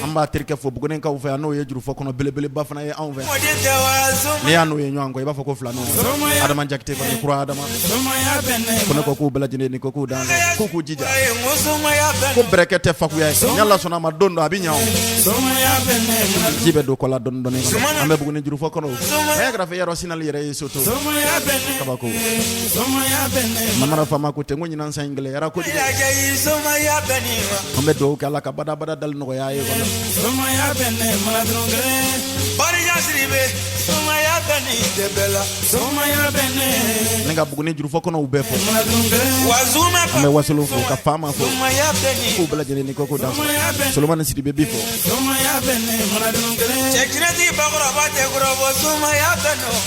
An b'a terikɛ fo Bugunikaw fɛ yan, n'o ye jurufɔ kɔnɔ belebeleba fana ye anw fɛ. N'i y'a n'o ye ɲɔgɔn kɔ, i b'a fɔ ko filaninw. Adama Jakite kɔni, kura Adama ko ne ko k'u bɛɛ lajɛlen ni ko k'u dan, k'u k'u jija, ko bɛrɛkɛ tɛ fakuya ye. Ni Ala sɔnna a ma, don dɔ a bɛ ɲɛ, ji bɛ don kɔ la dɔɔni dɔɔni. An bɛ Buguni jurufɔ kɔnɔ. A kɛrɛfɛ yɔrɔ sinali yɛrɛ ye so to kabako. Namara faama ko ten ko ɲinan san in gɛlɛyara kojugu. An bɛ dugawu kɛ Ala ka badabada dali nɔgɔya ye kɔnɔ. Ne ka Buguni jurufɔ kɔnɔw bɛɛ fo. An bɛ Wasolo fo, ka faama fo, k'u bɛɛ lajɛlen ni ko ko dan. Solomani Sidibe bi fo.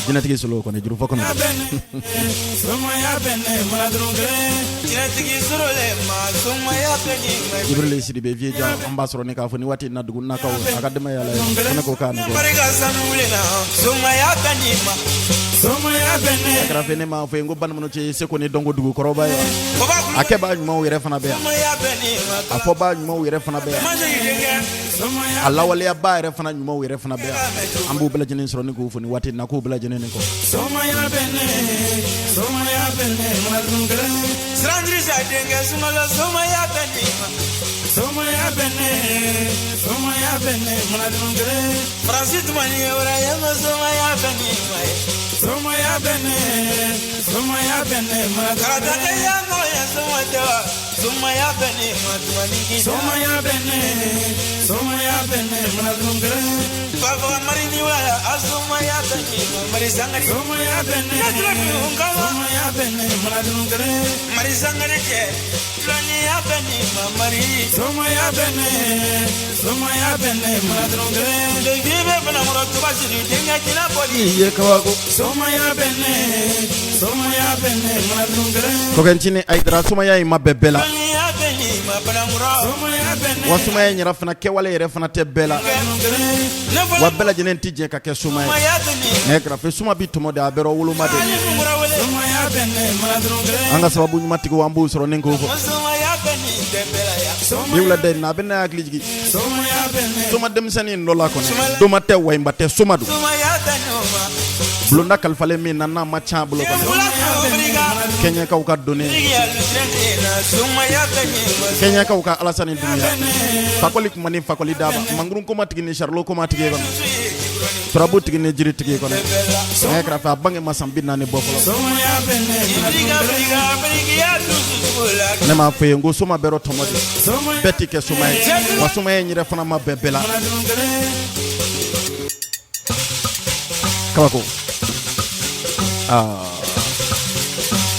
Jinɛtigi Solo kɔni jurufɔ kɔnɔ. Jibril Sidibe Vieux Jan, an b'a sɔrɔ ni k'a fɔ ni waati in na dugu nakaw a ka denbaya la yen. Ko ne ko k'a ni ko. Kɛrɛfɛ ne m'a fɔ yen ko bamananw cɛ ye seko ni dɔnko dugu kɔrɔba ye. A kɛbaa ɲumanw yɛrɛ fana bɛ yan, a fɔbaa ɲumanw yɛrɛ fana bɛ yan, a lawaleyabaa yɛrɛ fana ɲumanw yɛrɛ fana bɛ yan. An b'u bɛɛ lajɛlen sɔrɔ ni k'u fo ni waati in na, k'u bɛɛ lajɛlen ni kɔ. Somaya bɛ ne mana dun kelen. Baba mari ni wala asumaya bɛ ne mari sangare. Somaya bɛ ne. Somaya bɛ ne mana dun kelen. Mari sangare cɛ filaniya bɛ ne ma mari. Somaya bɛ ne. Somaya bɛ ne mana dun kelen. Lebi bɛ banakɔrɔ tuba siri denkɛ jinɛ bɔli. I ye kabako. Somaya bɛ ne. Somaya bɛ ne mana dun kelen. Kɔkɛncinin Ayidara, sumaya in ma bɛn bɛɛ la. Filaniya bɛ ne ma banakɔrɔ. Somaya bɛ ne. Wa sumaya in yɛrɛ fana, kɛwale yɛrɛ fana tɛ bɛɛ la. Ne fana Wa bɛɛ lajɛlen tɛ jɛ ka kɛ suma ye. somaya bɛ ne. Nɛgɛ kɛrɛfɛ, suma bi tɔmɔ de, a bɛrɛ woloma de. Somaya bɛ ne mana dun kelen. An ka sababu ɲuman tigiw, an b'u sɔrɔ ni k'o fɔ. Somaya bɛ ne dɛmɛ la ya. Bi wulada in na, a bɛ ne hakili jigin Somaya bɛ ne. soma denmisɛnnin dɔ la kɔnɔ. Doma tɛ, wayinba tɛ, soma don. Somaya bɛ ne ma. Bulonda kalifalen min na, n'a ma ca bolo kɔnɔ. Fula Afrika. Kɛɲɛkaw ka donni. Tigiya lusirɛ na. Somaya bɛ ne ma. Kɛɲɛkaw ka Alasani Dunya, fakɔli kuma ni fakɔli daba, mangurun koma tigi ni sarilo koma tigi kɔnɔ, turabu tigi ni jiri tigi kɔnɔ. Nɛgɛ kɛrɛfɛ, a bange ma san 40 bɔ fɔlɔ. Somaya bɛ ne. Afrika Afrika Afrika dusu la. Ne m'a fɔ ye n ko soma bɛrɛ tɔmɔ de. Somaya Bɛɛ ti kɛ soma ye, wa soma in yɛrɛ fana ma bɛn bɛɛ la. dun kelen. Kabako. Aa,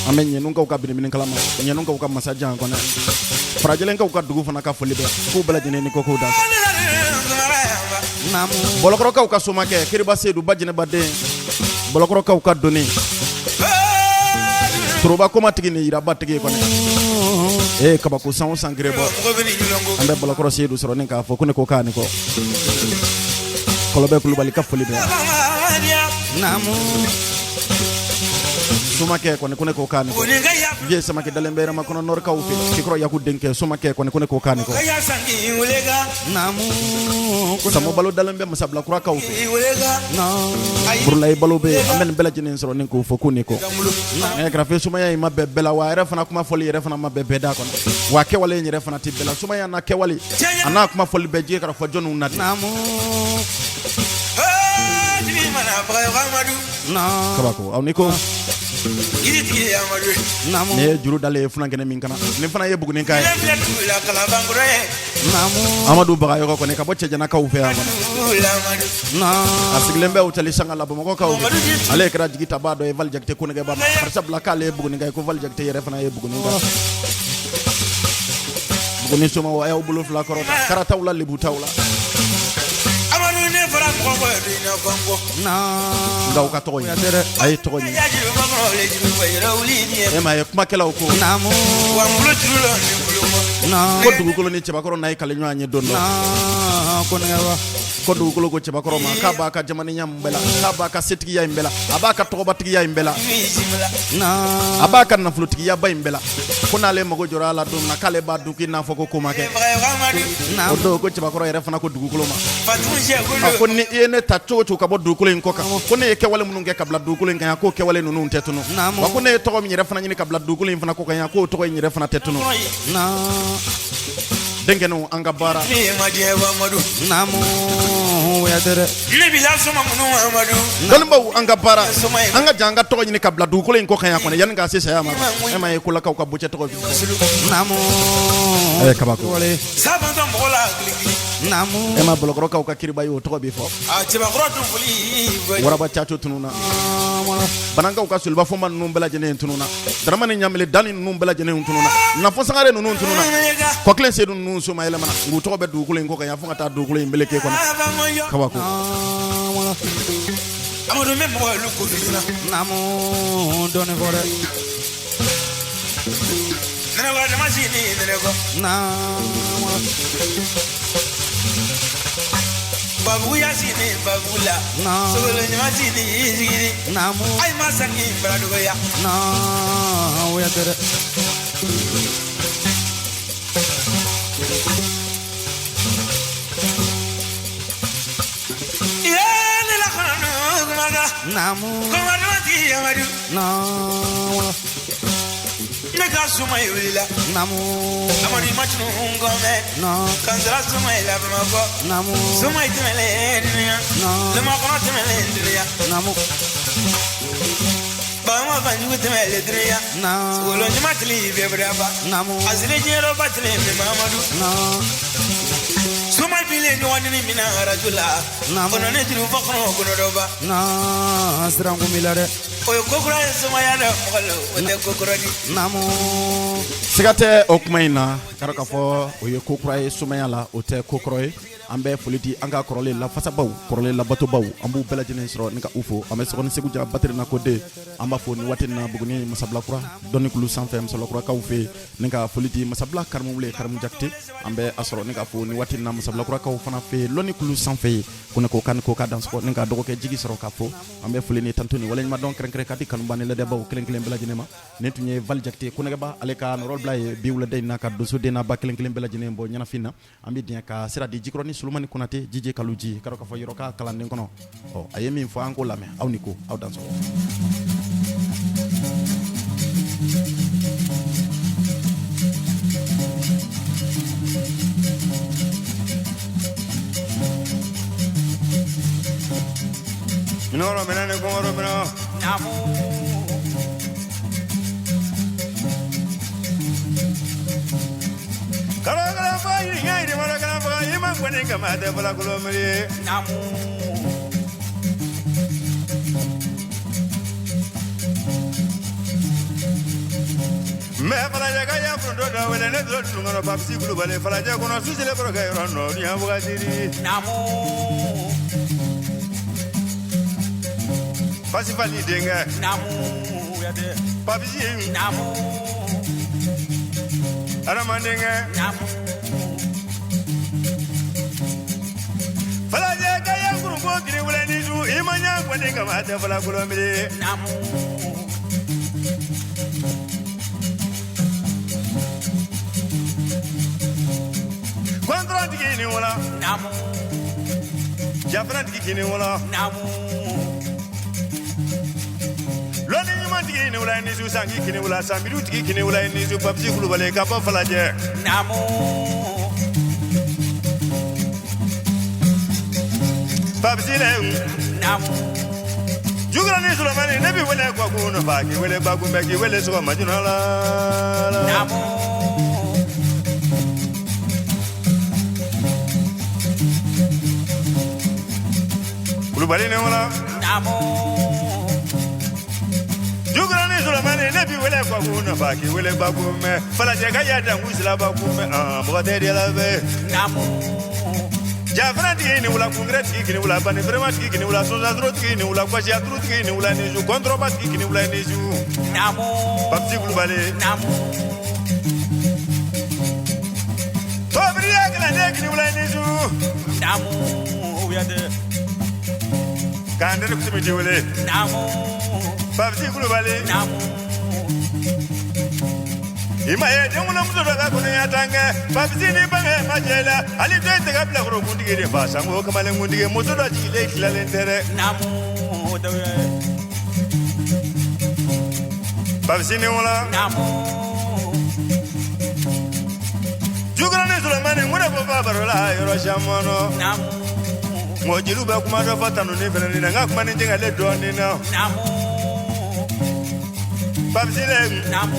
an bɛ ɲɛnukaw ka binibini kalama, ɲɛnukaw ka masajan kɔnɔ, farajɛlenkaw ka dugu fana ka foli bɛ k'u bɛɛ lajɛlen ni koko da. Naamu. Bɔlɔkɔrɔkaw ka somakɛ Kiriba Sedu ba jɛnɛbaden, Bɔlɔkɔrɔkaw ka doni, Toroba koma tigi ni yiraba tigi kɔnɔ. Ee, kabako, san o san kere bɔ. Mɔgɔ bɛ ni ɲɔgɔn ko. An bɛ Bɔlɔkɔrɔ Sedu sɔrɔ ni k'a fɔ ko ne ko k'a ni kɔ. Kɔlɔbɛ Kulubali ka foli bɛ. Naamu. Somakɛ kɔni, ko ne ko k'a ni kɔ. Oninka ya. Vieux Samakɛ dalen bɛ yɛrɛma kɔnɔ nɔrikaw fɛ, Kikɔrɔ Yaku denkɛ somakɛ kɔni, ko ne ko k'a ni kɔ. Kaya sangi welega. Naamu. Samo Balo dalen bɛ Masabilakurakaw fɛ. Welega. Burulayi Balo bɛ yen. An bɛ nin bɛɛ lajɛlen sɔrɔ ni k'o fɔ k'u ni kɔ. Nɛgɛ kɛrɛfɛ, sumaya in ma bɛn bɛɛ la, wa a yɛrɛ fana kuma fɔli yɛrɛ fana ma bɛn bɛɛ da kɔnɔ, wa kɛwale in yɛrɛ fana tɛ bɛɛ la. Sumaya n'a kɛwale a n'a kuma fɔli bɛɛ jɛ kɛra fɔ jɔnniw na de. Naamu. Jibi mana baga Amadu. Kabako, aw ni ko. Yiritigi Amadu. Naamu. Nin ye juru dalen ye funankɛnɛ min kana, nin fana ye Buguninka ye. Filɛ filɛ dugu la kalabankɔrɔ ye. Naamu. Amadu Bagayɔgɔ kɔni, ka bɔ Cɛjanakaw fɛ yan kɔnɔ. Dugu la Amadu. A sigilen bɛ hôtel Sanga la Bamakɔkaw fɛ. Ale kɛra jigi tabaa dɔ ye Vali Jakite Konɛgɛba ma, barisabula k'ale ye Buguninka ye, ko Vali Jakite yɛrɛ fana ye Buguninka. Buguni somaw, a y'aw bolo fila kɔrɔta, karataw la, lebutaw la. Amadu ne fara mɔgɔ kɔ bi na kɔnkɔ. Nka u ka tɔgɔ ɲini, a ye tɔgɔ ɲini. Ya juru bakɔrɔ le juru fɛ yɛrɛ wuli ni ye. E m'a ye kumakɛlaw ko Naamu. Wa n bolo juru la ni bolo kɔ. ko dugukolo ni cɛbakɔrɔ n'a ye kale ɲɔgɔn ye don dɔ, ko dugukolo ko cɛbakɔrɔ ma k'a b'a ka jamanenya in bɛɛ la, k'a b'a ka setigiya in bɛɛ la, a b'a ka tɔgɔbatigiya in bɛɛ la, a b'a ka nafolotigiyaba in bɛɛ la, ko n'ale mago jɔra a la don min na, k'ale b'a dun k'i n'a fɔ ko ko ma kɛ. O don, ko cɛbakɔrɔ yɛrɛ fana ko dugukolo ma, a ko ni i ye ne ta cogo cogo ka bɔ dugukolo in kɔ kan, ko ne ye kɛwale minnu kɛ ka bila dugukolo in kan yan, k'o kɛwale ninnu tɛ tunu, wa ko ne ye tɔgɔ min yɛrɛ fana ɲini ka bila dugukolo in fana kɔ kan yan, k'o tɔgɔ in yɛrɛ fana tɛ tunu. Denkɛninw, an ka baara. Ne ye madiɲɛ Amadu. Naamu. Ne b'i la soma minnu Amadu. Dɔnnibaw, an ka baara, an ka jan an ka tɔgɔ ɲini ka bila dugukolo in kɔ kan yan kɔnɔ yanni k'a se saya ma. E ma ye kolakaw ka bocɛ tɔgɔ bi. Naamu. Ɛ, kabako. Sabantɔ mɔgɔ la hakili. Naamu. E ma Bɔlɔkɔrɔkaw ka kiriba ye, o tɔgɔ bɛ fɔ. A cɛbakɔrɔ dun foli. Waraba Caco tununa, Banankaw ka Soliba Fɔnba ninnu bɛɛ lajɛlen tununa, Daramani Ɲamele Dani ninnu bɛɛ lajɛlen tununa, Nafɔ Sangare ninnu tununa, Kɔkilen Sedu ninnu soma yɛlɛmana, nk'u tɔgɔ bɛ dugukolo in kɔ kan yan fo ka taa dugukolo in meleke kɔnɔ. Kabako. Amadu bɛ mɔgɔ olu ko fitina. Naamu dɔɔni fɔ dɛ. Nɛnɛkɔ jama si ni nɛnɛkɔ. Naamu. Babugu ya si ni babugu la. Naamu. Sogolo ɲama si ni sigiri. Naamu. Ayi ma sangi baradugu ya. Naamu o ya tɛ dɛ. Ye ne la kɔnɔ kumakan. Naamu. Kɔnɔmatigi Amadu. Naamu. Ne ka suma ye wulila. Naamu. Amadu i ma tunu n kɔmɛ. Kansara suma ye la Bamakɔ. Naamu. Suma ye tɛmɛlen dunuya. Lamakɔnɔ tɛmɛlen dunuya. Naamu. Bama banjugu tɛmɛlen dunuya. Sogolo ɲuman tili bɛɛ bɛrɛba. Naamu. A selen diɲɛ ba tile mɛ Mamadu. Suma bile ɲɔgɔn ni mina arajo la. Kɔnɔ ne juru fɔ kɔnɔ kɔnɔdɔba. Na siran kun b'i la dɛ. O ye kokura ye sumaya la mɔgɔ la, o tɛ kokura di. Naamu. Siga tɛ o kuma in na, k'a k'a fɔ o ye ko kura ye sumaya la, o tɛ ko kɔrɔ ye. An bɛ foli di an ka kɔrɔlen lafasabaw, kɔrɔlen labatobaw, an b'u bɛɛ lajɛlen sɔrɔ ni ka u fo. An bɛ sɔgɔni Segu Jara Baterina ko den, an b'a fo ni waati in na Buguni Masabilakura dɔnni kulu sanfɛ, Masabilakurakaw fɛ yen, ni ka foli di Masabila Karimu wele Karimu Jakite, an bɛ a sɔrɔ ni ka fo ni waati in na Masabilakurakaw fana fɛ yen lɔnni kulu sanfɛ yen, ko ne ko kan ko ka dansɔgɔ, ni ka dɔgɔkɛ jigi sɔrɔ ka fo. An bɛ foli ni tantu ni waleɲumandɔn kɛrɛnkɛrɛn ka di kanuba ni lɛdɛbaw kelen kelen bɛɛ lajɛlen ma. Nin tun ye Val Jakite Konɛgɛba, ale ka nɔrɔbila ye bi wulada in na ka donso den n'a ba kelen kelen bɛɛ lajɛlen bɔ ɲɛnafin na. An bɛ diɲɛ ka sira di Jikɔrɔni Solomani Konate Jije Kaluji, k'a dɔn k'a fɔ yɔrɔ ka kalanden kɔnɔ. Ɔ, a ye min fɔ an k'o lamɛn. Aw ni ko, aw dansɔgɔ. Minɔgɔ minɛ ni kɔngɔ minɛ. Naamu. I ma kɔni kama tɛ fɔlɔ ye. Naamu. Mɛ falajɛ ka ya foronto dɔ wele ne dɔrɔn dun kɔnɔ Papisi Kulubali falajɛ kɔnɔ susile kɔrɔkɛ kɛ yɔrɔ nɔ ni wagati. Naamu. Pasifali denkɛ. Naamu. Papisi. Naamu. Adamadenkɛ. Naamu. Falajɛ ka ya kurunko kiri wele ni su i ma ɲa kɔni kama tɛ fɔlɔ ye. Naamu. Kɔntɔrɔntigi ni wala. Naamu. Jafarantigi ni wala. Naamu. Lɔnni ɲumantigi ni wula ni su sanji kini wula sanbirutigi kini wula ni su Papisi Kulubali ka bɔ Falajɛ. Naamu. Papisi le. Naamu. Jukɔrɔni Solomani ne b'i wele Gwagun nɔfɛ k'i wele Bagunbɛ k'i wele sɔgɔma joona la. Naamu. Kulubali ni wala. Naamu. Jukɔrɔni Solomani ne b'i wele Gwagun nɔfɛ k'i wele Bagunbɛ Falajɛ ka ya dangu sila Bagunbɛ mɔgɔ tɛ de la bɛ. Naamu. Jafarantigi ni wula kunkɛrɛ tigi kini wula bani fɛrɛma tigi kini wula sonsanso tigi ni wula kwasiya turu tigi ni wula ni su kɔntɔrɔba tigi kini wula ni su. Naamu. Papisi Kulubali. Naamu. Tɔbiriya kalanden kini wula ni su. Naamu. K'an teri kutumiji wele. Naamu. Papisi Kulubali. Naamu. I ma ye denwolomuso dɔ ka kɔnɔya tan kɛ Papisi ni bange ma jɛ la hali den tɛ ka bilakoro kuntigi de fa sango kamalen kuntigi muso dɔ jigilen tilalen tɛ dɛ. Naamu. Papisi ni wala. Naamu. Jukɔrɔni Solomani n ko ne ko fa baro la yɔrɔ caman nɔ. Naamu. N ko jeliw bɛ kuma dɔ fɔ tanu ni fɛnɛ na n ka kuma ni jɛngɛlen dɔɔnin na. Naamu. Papisi le. Naamu.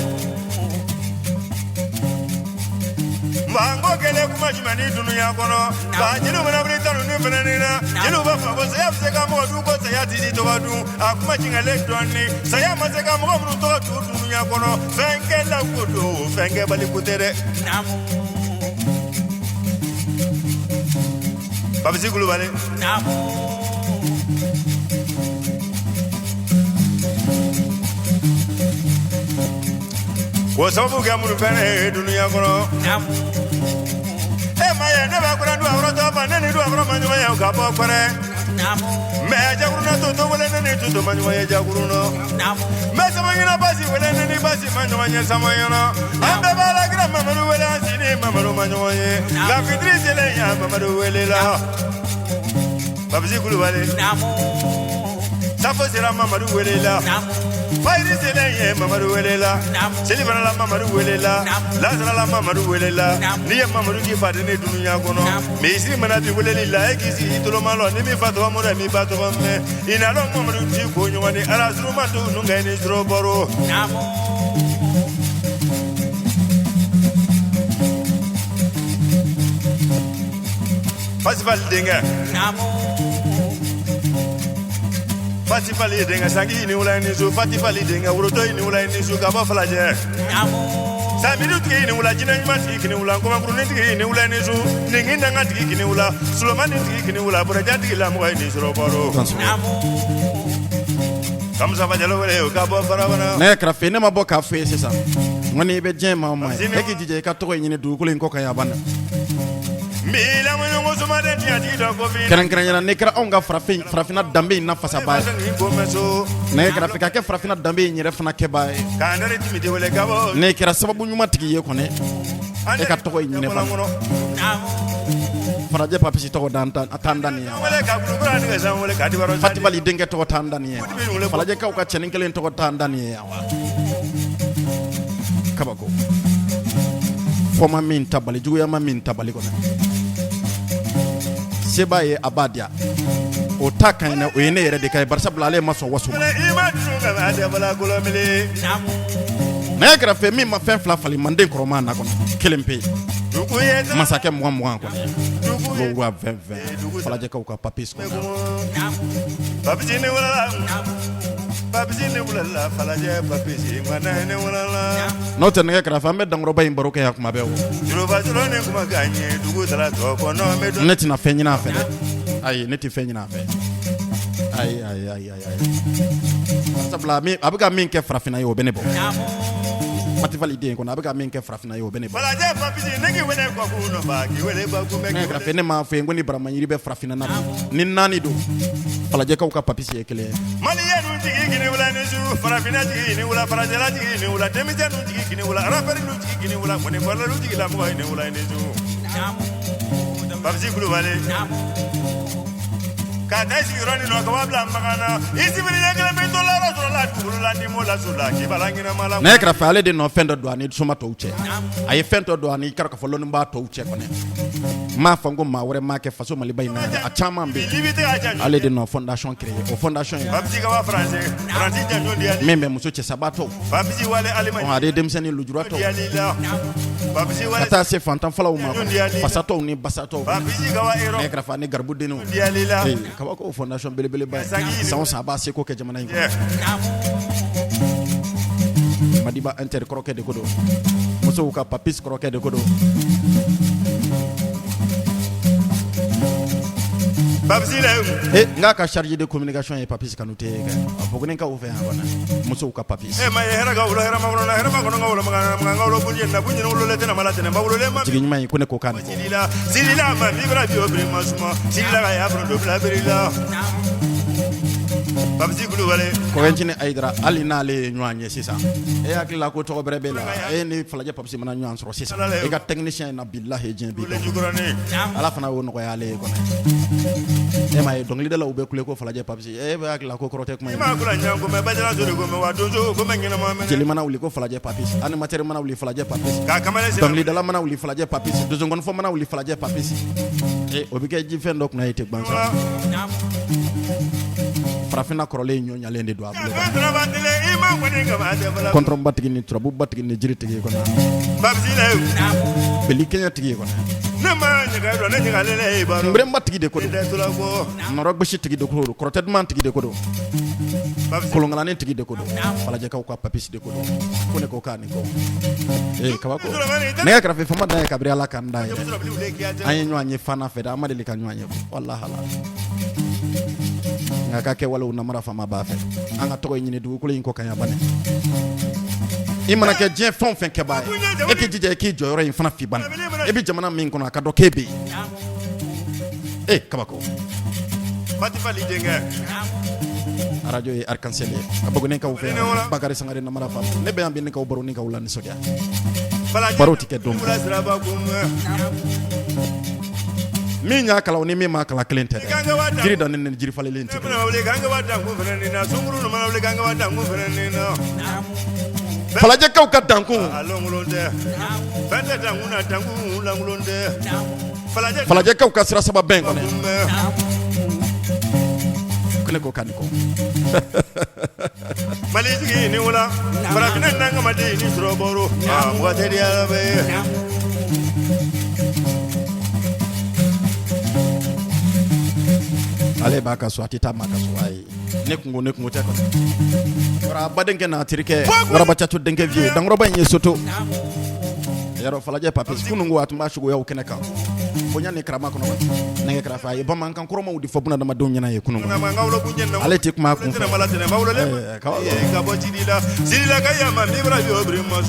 Nko kɛlen kuma jumɛn ni dunuya kɔnɔ nka jeliw mana wuli tanu ni fɛnɛ na jeliw b'a fɔ ko saya bɛ se ka mɔgɔ dun ko saya ti di tɔgɔ dun a kuma jɛngɛlen dɔɔnin saya ma se ka mɔgɔ minnu tɔgɔ dun dunuya kɔnɔ fɛn kɛla ko don fɛn kɛbali ko tɛ dɛ. Naamu. Papisi Kulubali. Naamu. K'o sababu kɛ minnu fɛnɛ ye dunuya kɔnɔ. Naamu. E ma ye ne b'a kɔrɔ du a kɔrɔ tɔ ma ne ni du a kɔrɔ ma ɲɔgɔn ye ka bɔ kɔrɛ. Naamu. Mɛ jakuruna to to wele ne ni to ma ɲɔgɔn ye jakuruna. Naamu. Mɛ samaɲina basi wele ne ni basi ma ɲɔgɔn ye samaɲina. An bɛɛ b'a la kira Mamadu wele an si ni Mamadu ma ɲɔgɔn ye. Nka fitiri selen yan Mamadu wele la. Papisi Kulubali. Naamu. Safo sera Mamadu wele la. Naamu. Fayiri selen ye Mamadu wele la. Naamu. Selifana la Mamadu wele la. Naamu. Lasara la Mamadu wele la. Naamu. N'i ye Mamadu k'i faden ne dunuya kɔnɔ. Naamu. Misiri mana bi weleli la e k'i sigi i toloma lɔ ni min fa tɔgɔ mɔdɔ min ba tɔgɔ mɛn. I n'a dɔn Mamadu t'i ko ɲɔgɔn ni ala suruma t'u nun kɛ ni suro bɔro. Naamu. Fasifali denkɛ Fatifali denkɛ sangi ni wula ni su Fatifali denkɛ woroto ni wula ni su ka bɔ Falajɛ Samidu tigi ni wula jinɛ ɲuman tigi kini wula nkɔbankurunin tigi ni wula ni su ninkin danga tigi kini wula Solomani tigi kini wula bɔrɛja tigi lamɔgɔ ye ni sɔrɔ baro Kamusa Jalo wele o ka bɔ Farabana ne kɛrɛfɛ ne ma bɔ k'a fɔ ye sisan n kɔni i bɛ diɲɛ maa o maa ye e k'i jija i ka tɔgɔ ɲini dugukolo in kɔ kan yan banna Kɛrɛnkɛrɛnya n'i kɛra anw ka farafin farafinna danbe in na fasaba ye ne kɛrɛfɛ ka kɛ farafinna danbe in yɛrɛ fana kɛbaa ye n'i kɛra sababu ɲuman tigi ye kɔni e ka tɔgɔ in ɲini Falajɛ Papisi tɔgɔ tan dan ye Fatifali denkɛ tɔgɔ tan dan ye Falajɛkaw ka cɛnin kelen tɔgɔ tan dan ye kabako fɔ ma min ta bali juguya ma min ta bali kɔnɔ se b'a ye a b'a diya o ta ka ɲi o ye ne yɛrɛ de ka ye barisabula ale ma sɔn waso ma ne kɛrɛfɛ min ma fɛn fila falen manden kɔrɔma na kɔnɔ kelen pe masakɛ 20 20 kɔnɔ le roi 20 20 Falajɛkaw ka Papis kɔnɔ n'o tɛ nɛgɛ kɛrɛfɛ an bɛ dankɔrɔba in baro kɛ yan kuma bɛɛ o ne tɛna fɛn ɲini a fɛ dɛ ayi ne tɛ fɛn ɲini a fɛ ayi ayi ayi ayi sabula a bɛ ka min kɛ farafinna ye o bɛ ne bɔ Fatifali den kɔnɔ a bɛ ka min kɛ farafinna ye o bɛ ne bɔ kɛrɛfɛ ne m'a fɔ yen ko ni baramayiri bɛ farafinna na ni naani don Falajɛkaw ka Papisi ye kelen ye farafinna jigi ni wula farajɛla jigi ni wula denmisɛnninw jigi kini wula rapɛriw jigi kini wula mɔnifɔlaw jigi lamɔgɔ ni wula ni su Papisi Kulubali ka taa sigiyɔrɔ nin nɔ ka waa bila makan na i sibiri ɲɛ kelen bɛ to la sɔrɔ la dugukolo la ni m'o la so la k'i b'a la ɲɛnama la nɛgɛ kɛrɛfɛ ale de nɔ fɛn dɔ don a ni soma tɔw cɛ a ye fɛn dɔ don a ni k'a fɔ lɔnnibaa tɔw cɛ kɔni n m'a fɔ ko maa wɛrɛ m'a kɛ faso Maliba in na a caman bɛ yen ale de nɔ fondation créé o fondation in min bɛ muso cɛsabaatɔw ale denmisɛnnin lujuratɔw ka taa se fantan falaw ma fasatɔw ni basatɔw nɛgɛ kɛrɛfɛ ni garibudenw kabako fondation belebeleba ye san o san a b'a seko kɛ jamana in kɔnɔ Madiba Inter kɔrɔkɛ de ko don musow ka Papis kɔrɔkɛ de ko don n k'a ka chargé de communication ye Papis Kanute ye kɛ Bugunikaw fɛ yan kɔnɔ musow ka Papis jigi ɲuman ye ko ne ko k'a ni Kɔkɛncinin Ayidara hali n'ale ye ɲɔgɔn ye sisan e hakili la ko tɔgɔ bɛrɛ b'e la e ni Falajɛ Papisi mana ɲɔgɔn sɔrɔ sisan e ka technicien in na bilahi diɲɛ bi Ala fana y'o nɔgɔya ale ye kɔnɔ e m'a ye dɔnkilidalaw bɛ kule ko Falajɛ Papisi e bɛ hakili la ko kɔrɔ tɛ kuma ye jeli mana wuli ko Falajɛ Papisi animateur mana wuli Falajɛ Papisi dɔnkilidala mana wuli Falajɛ Papisi donsonkɔnifɔ mana wuli Falajɛ Papisi o bɛ kɛ jifɛn dɔ kunna ye tɛ gansan farafinna kɔrɔlen ɲɔ ɲalen de don a bolo kɔntɔrɔnba tigi ni turabuba tigi ni jiri tigi kɔnɔ beli kɛɲɛ tigi kɔnɔ nbɛrɛnba tigi de ko don nɔrɔ gosi tigi de ko don kɔrɔtɛ duman tigi de ko don kolonkalanin tigi de ko don Falajɛkaw ka Papisi de ko don ko ne ko k'a ni ko ee kabako nɛgɛ kɛrɛfɛ fama dan ye kabiri Ala k'an dan ye an ye ɲɔgɔn ye fana fɛ dɛ an ma deli ka ɲɔgɔn ye walahala nka ka kɛwalew namara faama b'a fɛ an ka tɔgɔ ɲini dugukolo in kɔ kan yan bani i mana kɛ diɲɛ fɛn o fɛn kɛbaa ye e k'i jija i k'i jɔyɔrɔ in fana fi bani e bɛ jamana min kɔnɔ a ka dɔn k'e bɛ yen e kabako arajo ye Arc-en-Ciel ye a Bugunikaw fɛ Bakari Sangare namara fa ne bɛ yan bi ne k'aw baro ni k'aw lanisɔndiya baro tɛ kɛ don min y'a kalan ni min m'a kalan kelen tɛ dɛ jiri dannen ni jiri falenlen tɛ Falajɛkaw ka dankun Falajɛkaw ka sira saba bɛn kɔnɔ ko ne ko k'a ni ko Mali jigi ni wula farafinna nankamaden ni sɔrɔ baro mɔgɔ tɛ di ala bɛ ye. Ale b'a ka so, a tɛ taa maa ka so. Ayi, ne kunko, ne kunko tɛ kɔni. Wara badenkɛ n'a terikɛ waraba caco denkɛ vieux dankɔrɔba in ye soto yarɔ falajɛ papis kunun ko a tun b'a suguyaw kɛnɛ kan bonya ni karama kɔnɔ nɛgɛ kɛrɛfɛ a ye bamanankan kɔrɔmaw de fɔ bunadamadenw ɲɛna ye kunun ale tɛ kuma a kun fɛ.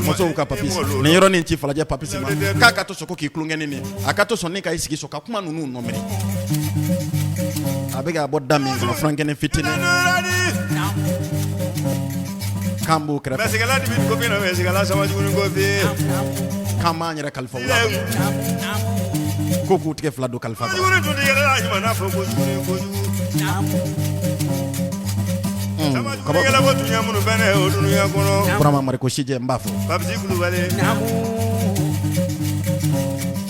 Musow ka papis nin yɔrɔnin ci falajɛ papis ma k'a ka to so ko k'i tulonkɛnin nin a ka to sɔn ni ka i sigi so ka kuma ninnu nɔmini a bɛ ka bɔ da min kɔnɔ furankɛnin fitinin k'an b'o kɛrɛfɛ k'an b'an yɛrɛ kalifa u la ko k'u tigɛ fila don kalifa kɔrɔ. Burama Mariko Sijɛ n b'a fɔ.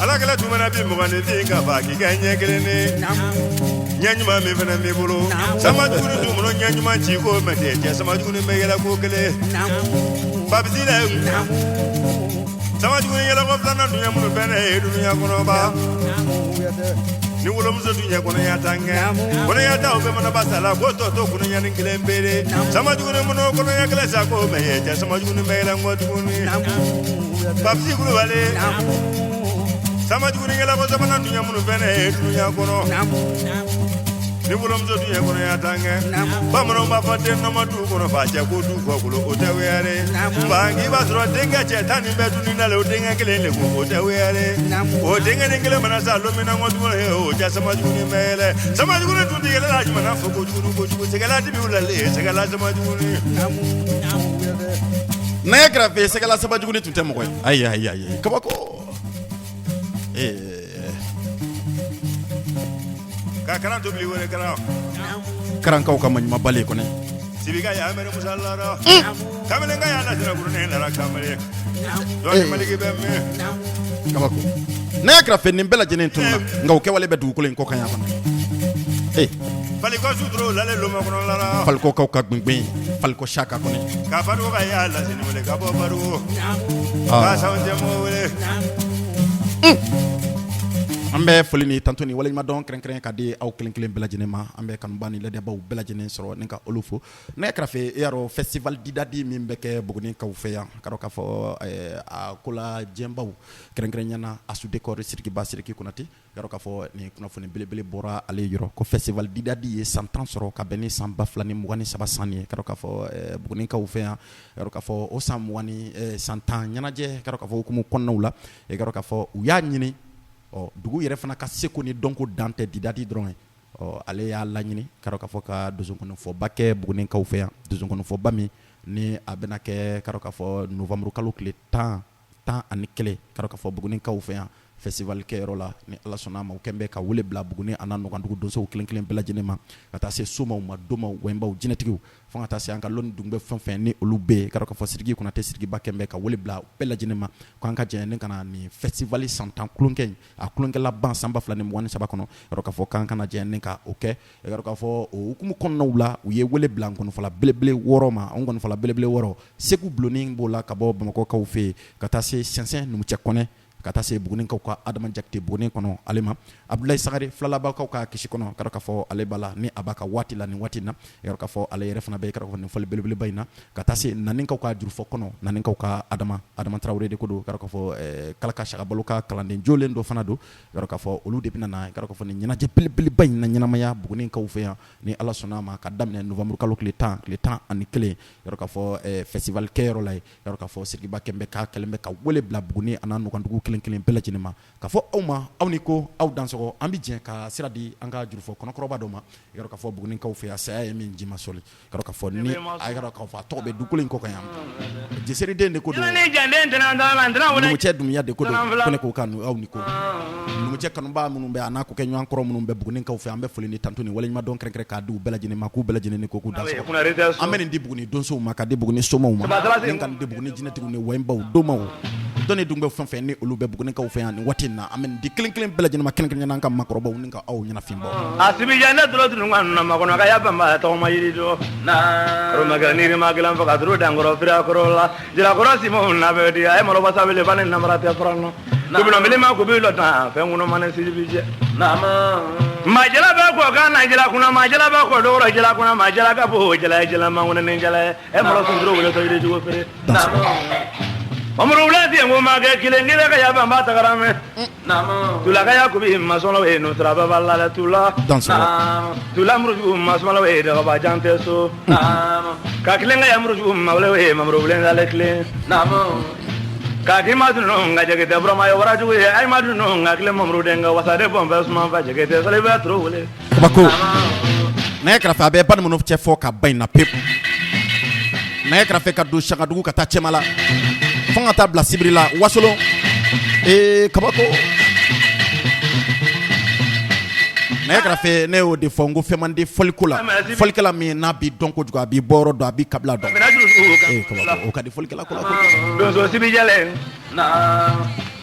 Ala kɛlɛ tun mana bi mɔgɔninfin ka fa k'i ka ɲɛ kelen ni ɲɛ ɲuman min fana b'i bolo sama jugu dun kɔnɔ ɲɛ ɲuman ci ko mɛ tɛ cɛ sama jugu bɛ yɛlɛ ko kelen babisi la sama jugu yɛlɛko filanan dun ye minnu fɛnɛ ye dunuya kɔnɔba ni wolomuso dun ye kɔnɔya tan kɛ kɔnɔya ta o bɛɛ mana ba sa la ko tɔ to kɔnɔya ni kelen bere sama jugu minnu kɔnɔya kelen sa ko mɛ ye cɛ sama jugu bɛ yɛlɛ ko tuguni babisi kulubali sama jugu yɛlɛko sabanan dun ye minnu fɛnɛ ye dunuya kɔnɔ ni wolomuso dun ye kɔnɔya tan kɛ bamananw b'a fɔ den nɔma du kɔnɔ fa cɛ ko du kɔkolo o tɛ wɛrɛ bangi b'a sɔrɔ denkɛ cɛ tan ni bɛɛ dunni na o denkɛ kelen de ko o tɛ wɛrɛ o denkɛ ni kelen mana sa don min na ko tuguni o cɛ sama jugu bɛ yɛlɛ sama jugu dun tɛ yɛlɛ la jamana fɔ kojugu kojugu sɛgɛla dibi la le sɛgɛla sama jugu nɛgɛ kɛrɛfɛ sɛgɛla sama jugu tun tɛ mɔgɔ ye ayi ayi ayi kabako ka karan tobili wele karan karankaw ka maɲuman bale kɔnɔ sibika ya amere musa lara kamalen ka ya lasira kurune lara kamalen dɔɔni maliki bɛ min kabako nɛgɛ kɛrɛfɛ nin bɛɛ lajɛlen tununna nka o kɛwale bɛ dugukolo in kɔ kan yan fana ee falikɔ suturo lale loma kɔnɔ lara falikɔkaw ka gbɛngbɛn falikɔ saka kɔnɔ ka fadugu ka ya lasini wele ka bɔ fadugu ka sanw jɛmɔgɔ wele An bɛ foli ni tanto ni waleɲumandɔn kɛrɛnkɛrɛn ka di aw kelen kelen bɛɛ lajɛlen ma. An bɛ kanuba ni ladiyabaaw bɛɛ lajɛlen sɔrɔ ni ka olu fo. Nɛgɛ kɛrɛfɛ e y'a dɔn festival Didadi min bɛ kɛ Bugunikaw fɛ yan, ka dɔn k'a fɔ a kola jɛnbaw kɛrɛnkɛrɛnya na Asu Décor Sirikiba Siriki Konate, ka dɔn k'a fɔ nin kunnafoni belebele bɔra ale yɔrɔ ko festival Didadi ye san 10 sɔrɔ ka bɛn ni san 2023 san ye, ka dɔn k'a fɔ Bugunikaw fɛ yan, ka dɔn k'a fɔ o san san 10 ɲɛnajɛ, ka dɔn k'a fɔ hukumu kɔnɔnaw la, i ka dɔn k'a fɔ u y'a ɲini ɔ dugu yɛrɛ fana ka seko ni dɔnko dan tɛ Didadi dɔrɔn ye. Ɔ ale y'a laɲini ka dɔn k'a fɔ ka donsonkɔnifɔba kɛ Bugunikaw fɛ yan, donsonkɔnifɔba min ni a bɛna kɛ ka dɔn k'a fɔ novembre kalo tile 11 ka dɔn k'a fɔ Bugunikaw fɛ yan festival kɛyɔrɔ la ni Ala sɔnna a ma. U kɛlen bɛ ka wele bila Buguni a n'a nɔkandugu donsow kelen kelen bɛɛ lajɛlen ma, ka taa se somaw ma, domaw, wɛnbaw, jinɛtigiw, fo ka taa se an ka lɔnni dunbe fɛn fɛn ni olu bɛ yen, ka dɔn k'a fɔ Sidiki Konate Sidikiba kɛlen bɛ ka wele bila bɛɛ lajɛlen ma k'an ka jɛ ni ka na nin festival san 10 tulonkɛ in, a tulonkɛ laban san 2023 kɔnɔ, ka dɔn k'a fɔ k'an kana jɛ ni ka o kɛ. Ka dɔn k'a fɔ o hukumu kɔnɔnaw la, u ye wele bila nkɔnifɔla belebele 6 ma. O nkɔnifɔla belebele 6, Segu Bulonnin b'o la ka bɔ Bamakɔkaw fɛ yen, ka taa se Sɛnsɛn Numucɛ Kɔnɛ, ka taa se Bugunikaw ka Adama Jakite Buguni kɔnɔ ale ma, Abudulayi Sangare Filalabakaw ka kisi kɔnɔ, ka dɔn k'a fɔ ale b'a la ni a b'a ka waati la nin waati in na, ka dɔn k'a fɔ ale yɛrɛ fana bɛ ka dɔn nin fɔli belebeleba in na, ka taa se Naninkaw ka jurufɔ kɔnɔ, Naninkaw ka Adama Adama Tarawele de ko don, ka dɔn k'a fɔ Kalaka Sagabalo ka kalanden jolen dɔ fana don, ka dɔn k'a fɔ olu de bɛna na, ka dɔn k'a fɔ nin ɲɛnajɛ belebeleba in na ɲɛnamaya Bugunikaw fɛ yan ni Ala sɔnna a ma, ka daminɛ novembre kalo tile 10, tile 11, ka dɔn k'a fɔ festival kɛyɔrɔ la yen. Ka dɔn k'a fɔ Sidikiba kɛlen bɛ k'a kɛlen bɛ ka wele bila Buguni a n'a nɔkandugu kelen kelen bɛɛ lajɛlen ma, k'a fɔ aw ma aw ni ko aw dansɔgɔ. An bɛ jɛ ka sira di an ka jurufɔ kɔnɔkɔrɔba dɔ ma, ka dɔn k'a fɔ Bugunikaw fɛ yan, saya ye min ji ma sɔli, ka dɔn k'a fɔ ni a ka dɔn k'a fɔ a tɔgɔ bɛ dugukolo in kɔ kan yan, Jeseriden de ko don, Numucɛ Dunbiya de ko don, ko ne ko k'aw ni ko Numucɛ kanubaa minnu bɛ a n'a ko kɛ ɲɔgɔn kɔrɔ minnu bɛ Bugunikaw fɛ, an bɛ foli ni tanto ni waleɲumandɔn kɛrɛnkɛrɛn k'a di u bɛɛ lajɛlen ma, k'u bɛɛ lajɛlen ni ko k'u dansɔgɔ. An bɛ nin di Buguni donsow ma, ka di Buguni somaw ma, ni ka nin di Buguni jinɛtigiw ni wɛnbaw, domaw, dɔnni dun bɛ fɛn fɛn ni olu bɛ Bugunikaw fɛ yan nin waati in na, an bɛ nin di kelen kelen bɛɛ lajɛlen ma, kɛrɛnkɛrɛnnenya la an ka maakɔrɔbaw ni ka aw ɲɛnafinbaw. A sibijan ne dɔrɔn tun ka nana makɔnɔ ka ya banba tɔgɔma yiri dɔ romakɛ ni ma gilan fo ka turu dankɔrɔ fira kɔrɔ la Jalakɔrɔ Simɔn na bɛ di a ye malobasa wele ba ni namara tɛ fara nɔ. Tubulɔnbelema ko b'i lɔ tan fɛn kɔnɔ mana sisi jɛ. Maa jala bɛ kɔ kan na jala kunna, maa jala bɛ kɔ dɔgɔrɔ jala kunna, maa jala ka bo jala jala man ni jala ye ɛ mɔlɔ sunturu wele tɔ yiri jugu feere. Mamuru wula ti ko ma kɛ kelen kelen ka yafa n b'a tagara mɛ. Tula ka ya kubi masɔnɔ ye nusra baba la la tula. Tula murujugu masɔnɔ ye dɔgɔba jan tɛ so. Ka kelen ka ya murujugu mawale ye mamuru wula dale kelen. Ka k'i ma dunu nka jɛgɛ tɛ burama ye warajugu ye ayi ma dunu nka kelen mamuru den ka wasa de bɔn fɛ suman fɛ jɛgɛ tɛ sali bɛ turu wele. Kabako, nɛgɛ kɛrɛfɛ, a bɛ bamananw cɛ fɔ ka ba in na pewu. Nɛgɛ kɛrɛfɛ, ka don Sakadugu ka taa Cɛma la, fo ka taa bila Sibiri la, Wasolon. Ee, kabako, nɛgɛ kɛrɛfɛ, ne y'o de fɔ n ko fɛn man di fɔliko la, fɔlikɛla min n'a b'i dɔn kojugu, a b'i bɔyɔrɔ dɔn, a b'i kabila dɔn. Ee, kabako, o ka di fɔlikɛla ko la kojugu. Donso sibi jɛlen,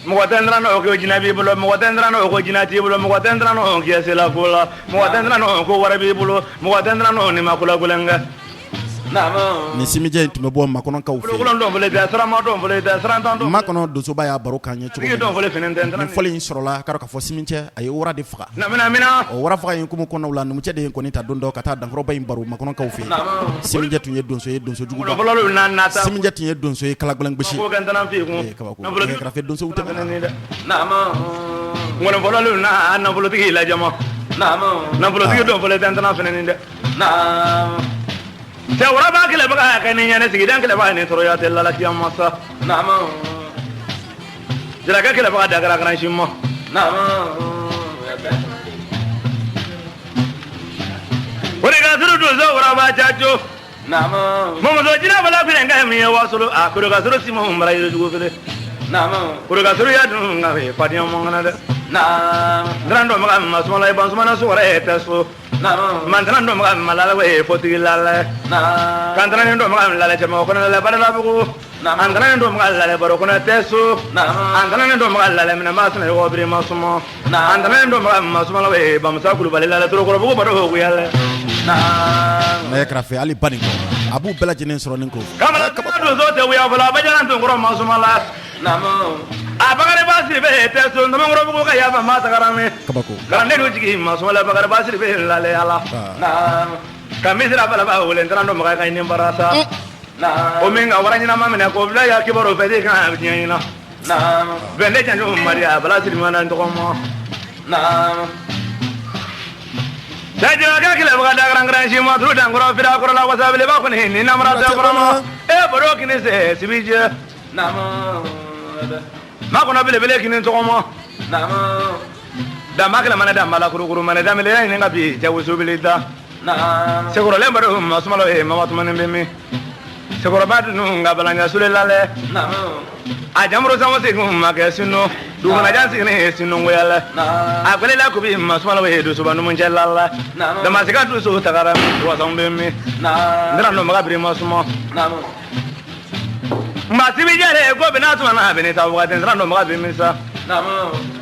mɔgɔ tɛ n o ko jinɛ b'i bolo, mɔgɔ tɛ n o ko jinɛ t'i bolo, mɔgɔ tɛ n o k'i sela ko la, mɔgɔ tɛ n o ko wari b'i bolo, mɔgɔ tɛ n o ni ma ko la gɛlɛn kɛ. Nin simijɛ in tun bɛ bɔ makɔnɔkaw fɛ. Makɔnɔ donsoba y'a baro k'an ye cogo min, nin fɔli in sɔrɔla ka k'a fɔ simicɛ a ye wara de faga. O wara faga in kumu kɔnɔw la, numukɛ de ye nkɔni ta don dɔ ka taa dankɔrɔba in baro makɔnɔkaw fɛ. Simijɛ tun ye donso ye, donso jugu, simijɛ tun ye donso ye, kala gɛlɛn gosi. Karafe donsow tɛmɛna. Ŋɔnifɔlalu nafolotigi lajama, nafolotigi dɔn fɔlɔ tɛ n tɛna fɛnɛ dɛ. Cɛ waraba kɛlɛbaga kɛ ni ɲɛnɛ sigida kɛlɛbaga ni tɔɔrɔya tɛ lalakiya masa. Jarakɛ kɛlɛbaga dagara karansi ma. O de ka suru donso waraba jajo. Mamuso jinɛ bala fɛnɛ ka min ye wasolo a koro ka suru simo mara yiri jugu fɛnɛ. Koro ka suru ya dun ka fe fadenya mɔn kana dɛ. Ndran dɔ maga ma sumala ban sumana so wɛrɛ tɛ so. Mantran dɔ maga ma lala we fotigi lala. Kantran dɔ maga lala cɛ mɔgɔ kɔnɔ la badalabugu. Antran dɔ maga lala baro kɔnɔ tɛ so. Antran dɔ maga lala minɛ ma sɛnɛ yɔrɔ biri ma suma. Antran dɔ maga ma sumala we bamusa kulubali lala torokɔrɔbugu baro goyala. Nɛgɛ kɛrɛfɛ, hali ba nin kɔ, a b'u bɛɛ lajɛlen sɔrɔ nin ko. Kamara donso tɛ wuya fɔlɔ a bajalan tun kɔrɔ ma suma la. A bakari basiri bɛ tɛ so ntomakɔrɔbugu ka yafa ma tagara min. Kabako. Kalanden dun jigin ma suma la bakari basiri bɛ lale ala. Ka misira balaba wele n taara dɔn maga ka ɲini barasa. O min ka wara ɲɛnama minɛ k'o bila ya kibaru fɛ de kan diɲɛ ɲɛna. Bɛn ne janjo Maria bala siri mana n tɔgɔ ma. Jajiraka kɛlɛbaga dagaran si ma turu dankɔrɔ fira kɔrɔ la wasabeleba kɔni ni namara tɛ kɔrɔ ma. E baro kini se sibi jɛ. Ma kɔnɔ belebele kini tɔgɔ ma. Danba kɛlɛ mana danba la kurukuru mana daminɛ ɲini ka bi cɛ wusu da. Sekɔrɔlen baro ma sumalo ye mama tumani bɛ min. Sekɔrɔba dunu ka balanja sule lalɛ. A jamuru sango segin ma kɛ sino. Dugukɔnɔjan sigilen sinongoya la. A gbɛlɛla kubi ma sumalo ye dusuba numucɛ lala. Damasika dusu tagara min wasanw bɛ min. N taara nɔ maga biri ma suma. Maa sibi jɛre ko bɛna tuma na a bɛ ne ta waati n taara nɔ maga bɛ min sa.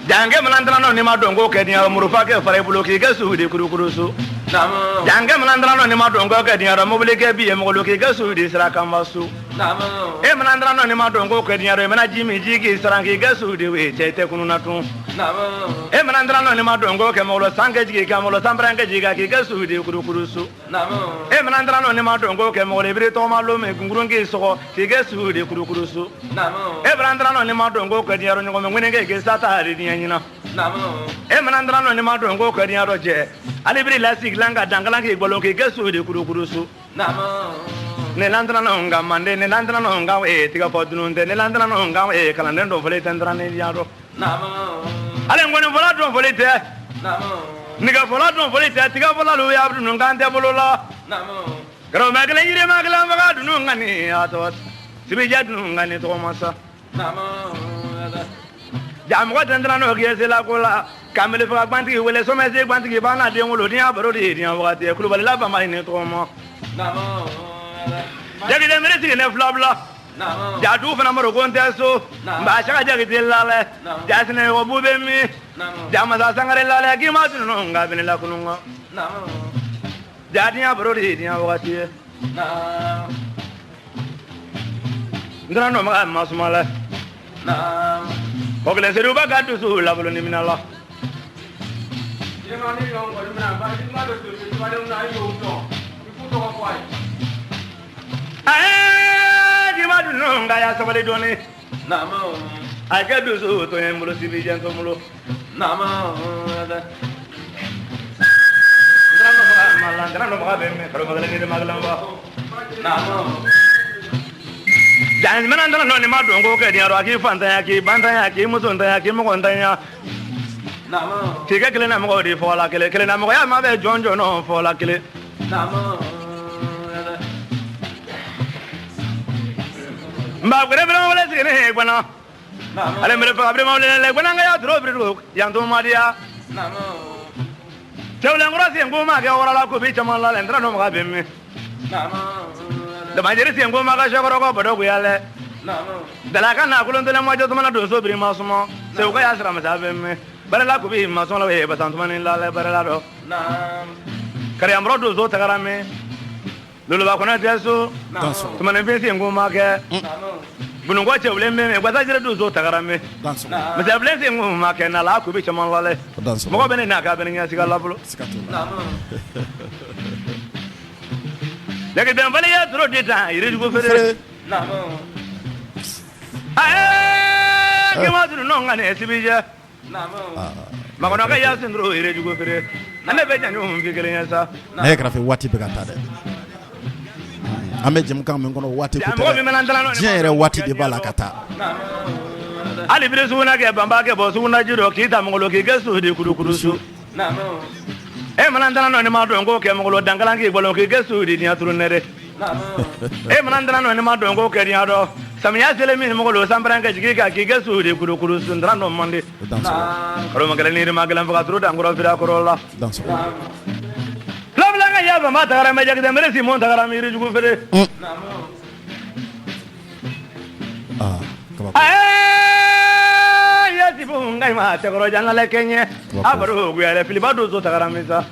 Jankɛ mana n taara nɔ ni ma dɔn ko kɛ diɲɛ murufa kɛ fara i bolo k'i kɛ su di kurukuru so. Jankɛ mana n taara nɔ ni ma dɔn ko kɛ diɲɛ mobili kɛ bi ye mɔgɔ k'i kɛ su di sira kanba so. E mana n taara nɔ ni ma dɔn ko kɛ diɲɛ i mana ji min ji k'i saran k'i kɛ su di we cɛ i tɛ kununa tun. E mana n taara nɔ ni ma dɔn ko kɛ mɔgɔ san kɛ jigin kan mɔgɔ san pɛrɛn kɛ jigin kan k'i kɛ su di kurukuru so. E mana n taara nɔ ni ma dɔn ko kɛ mɔgɔ i biri tɔgɔma lo min kunkurun k'i sɔgɔ k'i kɛ su di kurukuru so. E mana n taara nɔ ni ma dɔn ko kɛ diɲɛ ɲɔgɔn mɛ ŋɛnɛ kɛ k'i sa ta di diɲɛ ɲina. E mana n taara nɔ ni ma dɔn ko kɛ diɲɛ dɔ jɛ hali biri lasigilan ka dankalan k'i bolo k'i kɛ su di kurukuru so. Ne lantana nɔ nka manden ne lantana nɔ nka e tigɛ fɔ dunun tɛ ne lantana nɔ nka e kalanden dɔn fɔli tɛ n taara ne diɲɛ dɔ. Ale nkɔni fɔla dɔn fɔli tɛ. Nɛgɛfɔla dɔn fɔli tɛ tigɛfɔla lu y'a dunu kan tɛ bolo la. Garabamɛ kelen yirima kelen faga dunu ka ni a tɔgɔ sibijɛ dunu ka ni tɔgɔ ma sa. Ja mɔgɔ tɛ n taara n'o k'i se la ko la. Kamele faga gbantigi wele sɔmɛse gbantigi b'a n'a den wolo diɲɛ baro de ye diɲɛ wagati ye kulubali la bama ni tɔgɔ ma. Jakite miiri sigi ne fila bila. Ja du fana maro ko n tɛ so. N b'a saka jakite lalɛ. Ja sinɛɲɔgɔn bu bɛ min. Ja masa sangare lalɛ k'i ma tunu nka bɛ ne la kunun kɔ. Ja diɲɛ baro de ye diɲɛ wagati ye. N taara nɔ maga ma suma lɛ. O kelen seduba ka dusu labolo ni minɛ la. Jima dunu nka ya sabali dɔɔni. A kɛ dusu to ye n bolo sibi jɛ n bolo. Jamana nana ni ma dɔn ko kɛ diɲɛ k'i fantanya k'i bantanya k'i musontanya k'i mɔgɔntanya k'i kɛ kelen na mɔgɔw de fɔ la kelen kelen na mɔgɔya ma bɛ jɔn jɔn fɔ la kelen. Nba gbɛrɛ bɛrɛ wale sigi ne gbana ale mbere faga bɛrɛ wale le gbana ka ya dɔrɔ biri yan to madiya cɛwlenkɔrɔ sen ko ma kɛ wɔrɔ la ko bi caman la n taara n'o maga bɛ min. Damajeri sen ko ma ka sɛkɔrɔ kɔ bɔdɔ goya lɛ dalaka n'a kolontɔlɛ ma jɔ tumana donso biri ma suma segu ka y'a sira masa bɛ min barila ko bi ma sɔn la basan tumani la lɛ barila dɔ kariyanbɔrɔ donso tagara min loloba kɔnɔ tɛ so tumani fin sen ko ma kɛ bununkɔ cɛwlen bɛ min gbasajere donso tagara min misabilen sen ko ma kɛ na la ko bi caman la lɛ mɔgɔ bɛ ne n'a ka bɛ ne ɲɛ siga la bolo. Lɛgɛdɛnfali ye toro di tan yirijugu feere. Kima tunu nɔ ka ne sibijɛ. Makɔnɔkɛ y'a sen toro yirijugu feere. Ne bɛ janjo fi kelen ye sa. Ne kɛrɛfɛ waati bɛ ka taa dɛ. An bɛ jɛmukan min kɔnɔ waati ko tɛ dɛ. Diɲɛ yɛrɛ waati de b'a la ka taa. Hali biri suguna kɛ banba kɛ bɔ suguna ji dɔ k'i ta mɔgɔlo k'i kɛ su di kurukuru su. E mana ntana nɔ ni ma dɔn ko kɛ mɔgɔlo dankalan k'i bolo k'i kɛ su di diɲɛ turu nɛrɛ. E mana ntana nɔ ni ma dɔn ko kɛ diɲɛ dɔ samiya selen min mɔgɔlo sanpɛrɛn kɛ jigin kan k'i kɛ su di kurukuru su ntana nɔ man di. Kalo ma kelen ni ma kelen faga turu dankɔrɔ fira kɔrɔ la. Fila ka yafa ma tagara mɛ jakite mere si mɔn tagara miiri jugu feere.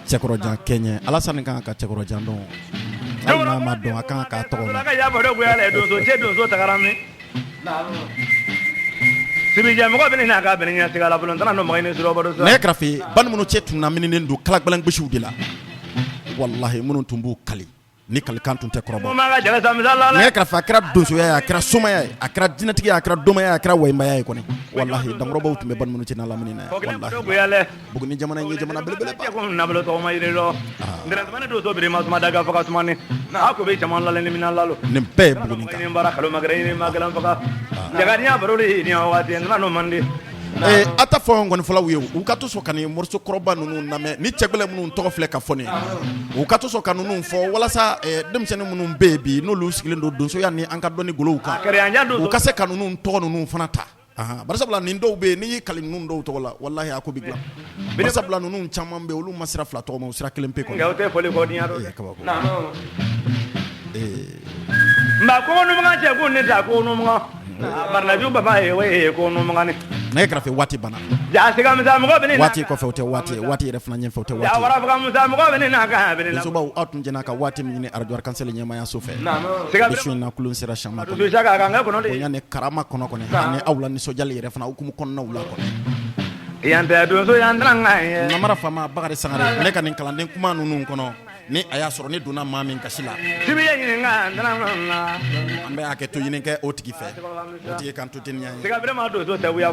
Cɛkɔrɔjan kɛɲɛ Alasani kan ka cɛkɔrɔjan dɔn hali n'a ma dɔn a kan k'a tɔgɔ mɛn. Nɛgɛ kɛrɛfɛ balimunu cɛ tun lamininen don kalagbalɛngosiw de la walahi minnu tun b'u kali ni kalikan tun tɛ kɔrɔbɔ. Nɛgɛ kɛrɛfɛ a kɛra donsoya ye a kɛra somaya ye a kɛra jinɛtigi ye a kɛra domaya ye a kɛra wayinbaya ye kɔni walahi dankɔrɔbaw tun bɛ balimunu cɛ n'a lamini na yan walahi Buguni jamana in ye jamana belebeleba. Nin bɛɛ ye Buguni kan. A ta fɔ nkɔnifɔlaw ye u ka to sɔn ka nin morceau kɔrɔba ninnu lamɛn ni cɛgbɛlɛ minnu tɔgɔ filɛ ka fɔ nin u ka to sɔn ka ninnu fɔ walasa denmisɛnnin minnu bɛ yen bi n'olu sigilen don donsoya ni an ka dɔnni golow kan u ka se ka ninnu tɔgɔ ninnu fana ta barisabula nin dɔw bɛ yen n'i y'i kali ninnu dɔw tɔgɔ la walahi a ko bɛ dilan barisabula ninnu caman bɛ olu ma sira fila tɔgɔma u sira kelen pe kɔni. Kabako. Nɛgɛ kɛrɛfɛ waati banna. Waati kɔfɛ o tɛ waati ye waati yɛrɛ fana ɲɛfɛ o tɛ waati ye. Donsobaw aw tun jɛna ka waati min ɲini arajo Arc-en-Ciel ɲɛmaayaso fɛ bi su in na kulun sera sama kɔnɔ bonya ni karama kɔnɔ kɔni ani aw la nisɔndiyali yɛrɛ fana hukumu kɔnɔnaw la kɔni. Namara faama Bakari Sangare ne ka nin kalanden kuma ninnu kɔnɔ ni a y'a sɔrɔ ne donna maa min kasi la an bɛ hakɛ to ɲini kɛ o tigi fɛ o tigi kan to tɛ ye o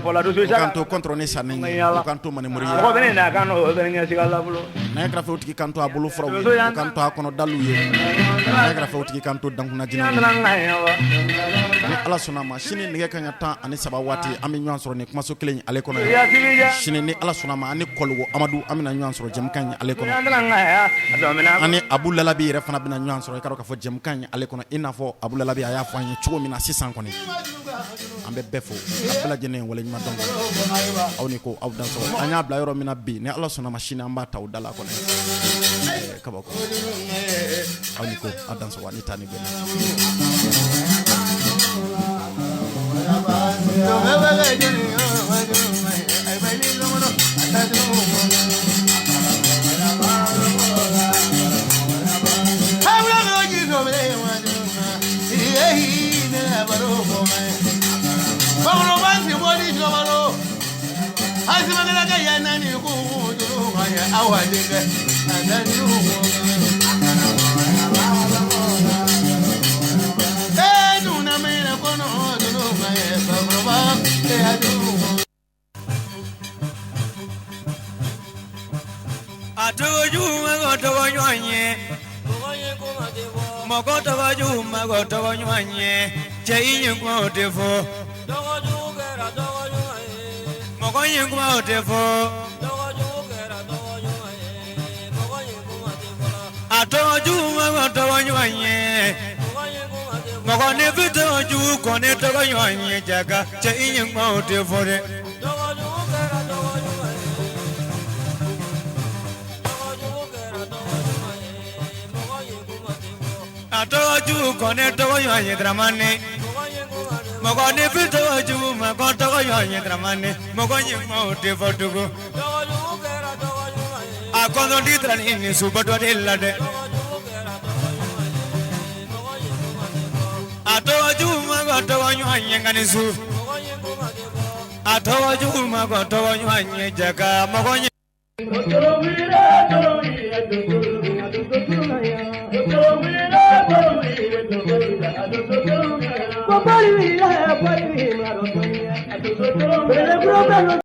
kan to kɔntɔrɔn ni sanni ye o kan to manimori ye nɛgɛ kɛrɛfɛ o tigi kan to a bolo furaw ye o kan to a kɔnɔ dalu ye nɛgɛ kɛrɛfɛ o tigi kan to dankunna jinɛw ye ni Ala sɔnna ma sini nɛgɛ kanɲɛ 13 waati an bɛ ɲɔgɔn sɔrɔ nin kumaso kelen in ale kɔnɔ yan sini ni Ala sɔnna ma an ni Kɔligo Amadu an bɛna ɲɔgɔn sɔrɔ jɛmukan in ale kɔnɔ an ni Abu Lalabi yɛrɛ fana bɛna ɲɔgɔn sɔrɔ i k'a dɔn k'a fɔ jɛmukan in ale kɔnɔ i n'a fɔ Abu Lalabi a y'a fɔ an ye cogo min na sisan kɔni an bɛ bɛɛ fo ka bɛɛ lajɛlen waleɲuman dɔn aw ni ko aw dansɔgɔ an y'a bila yɔrɔ min na bi ni Ala sɔnna ma sini an b'a ta o da la kɔni kabako aw ni ko aw dansɔgɔ ni taa ni bɛn. A tɔgɔ jugu ma ko tɔgɔ ɲuman ye, mɔgɔ tɔgɔ jugu ma ko tɔgɔ ɲuman ye, cɛ i ye kuma o tɛ fɔ, mɔgɔ ye kuma o tɛ fɔ. A tɔgɔ jugu ma ko tɔgɔ ɲuman ye, mɔgɔ ne bɛ tɔgɔ jugu kɔni tɔgɔ ɲuman ye jaka, cɛ i ye kuma o tɛ fɔ dɛ. A tɔgɔ jugu kɔni tɔgɔ ɲuman ye Dramane, mɔgɔ ne bɛ tɔgɔ jugu ma ko tɔgɔ ɲuman ye Dramane, mɔgɔ ye kuma o tɛ fɔ tugun. A kɔnɔdi taara ni subatɔ de la dɛ. A tɔgɔ jugu ma ko tɔgɔ ɲuman ye nka ni su. A tɔgɔ jugu ma ko tɔgɔ ɲuman ye jaka, mɔgɔ ye.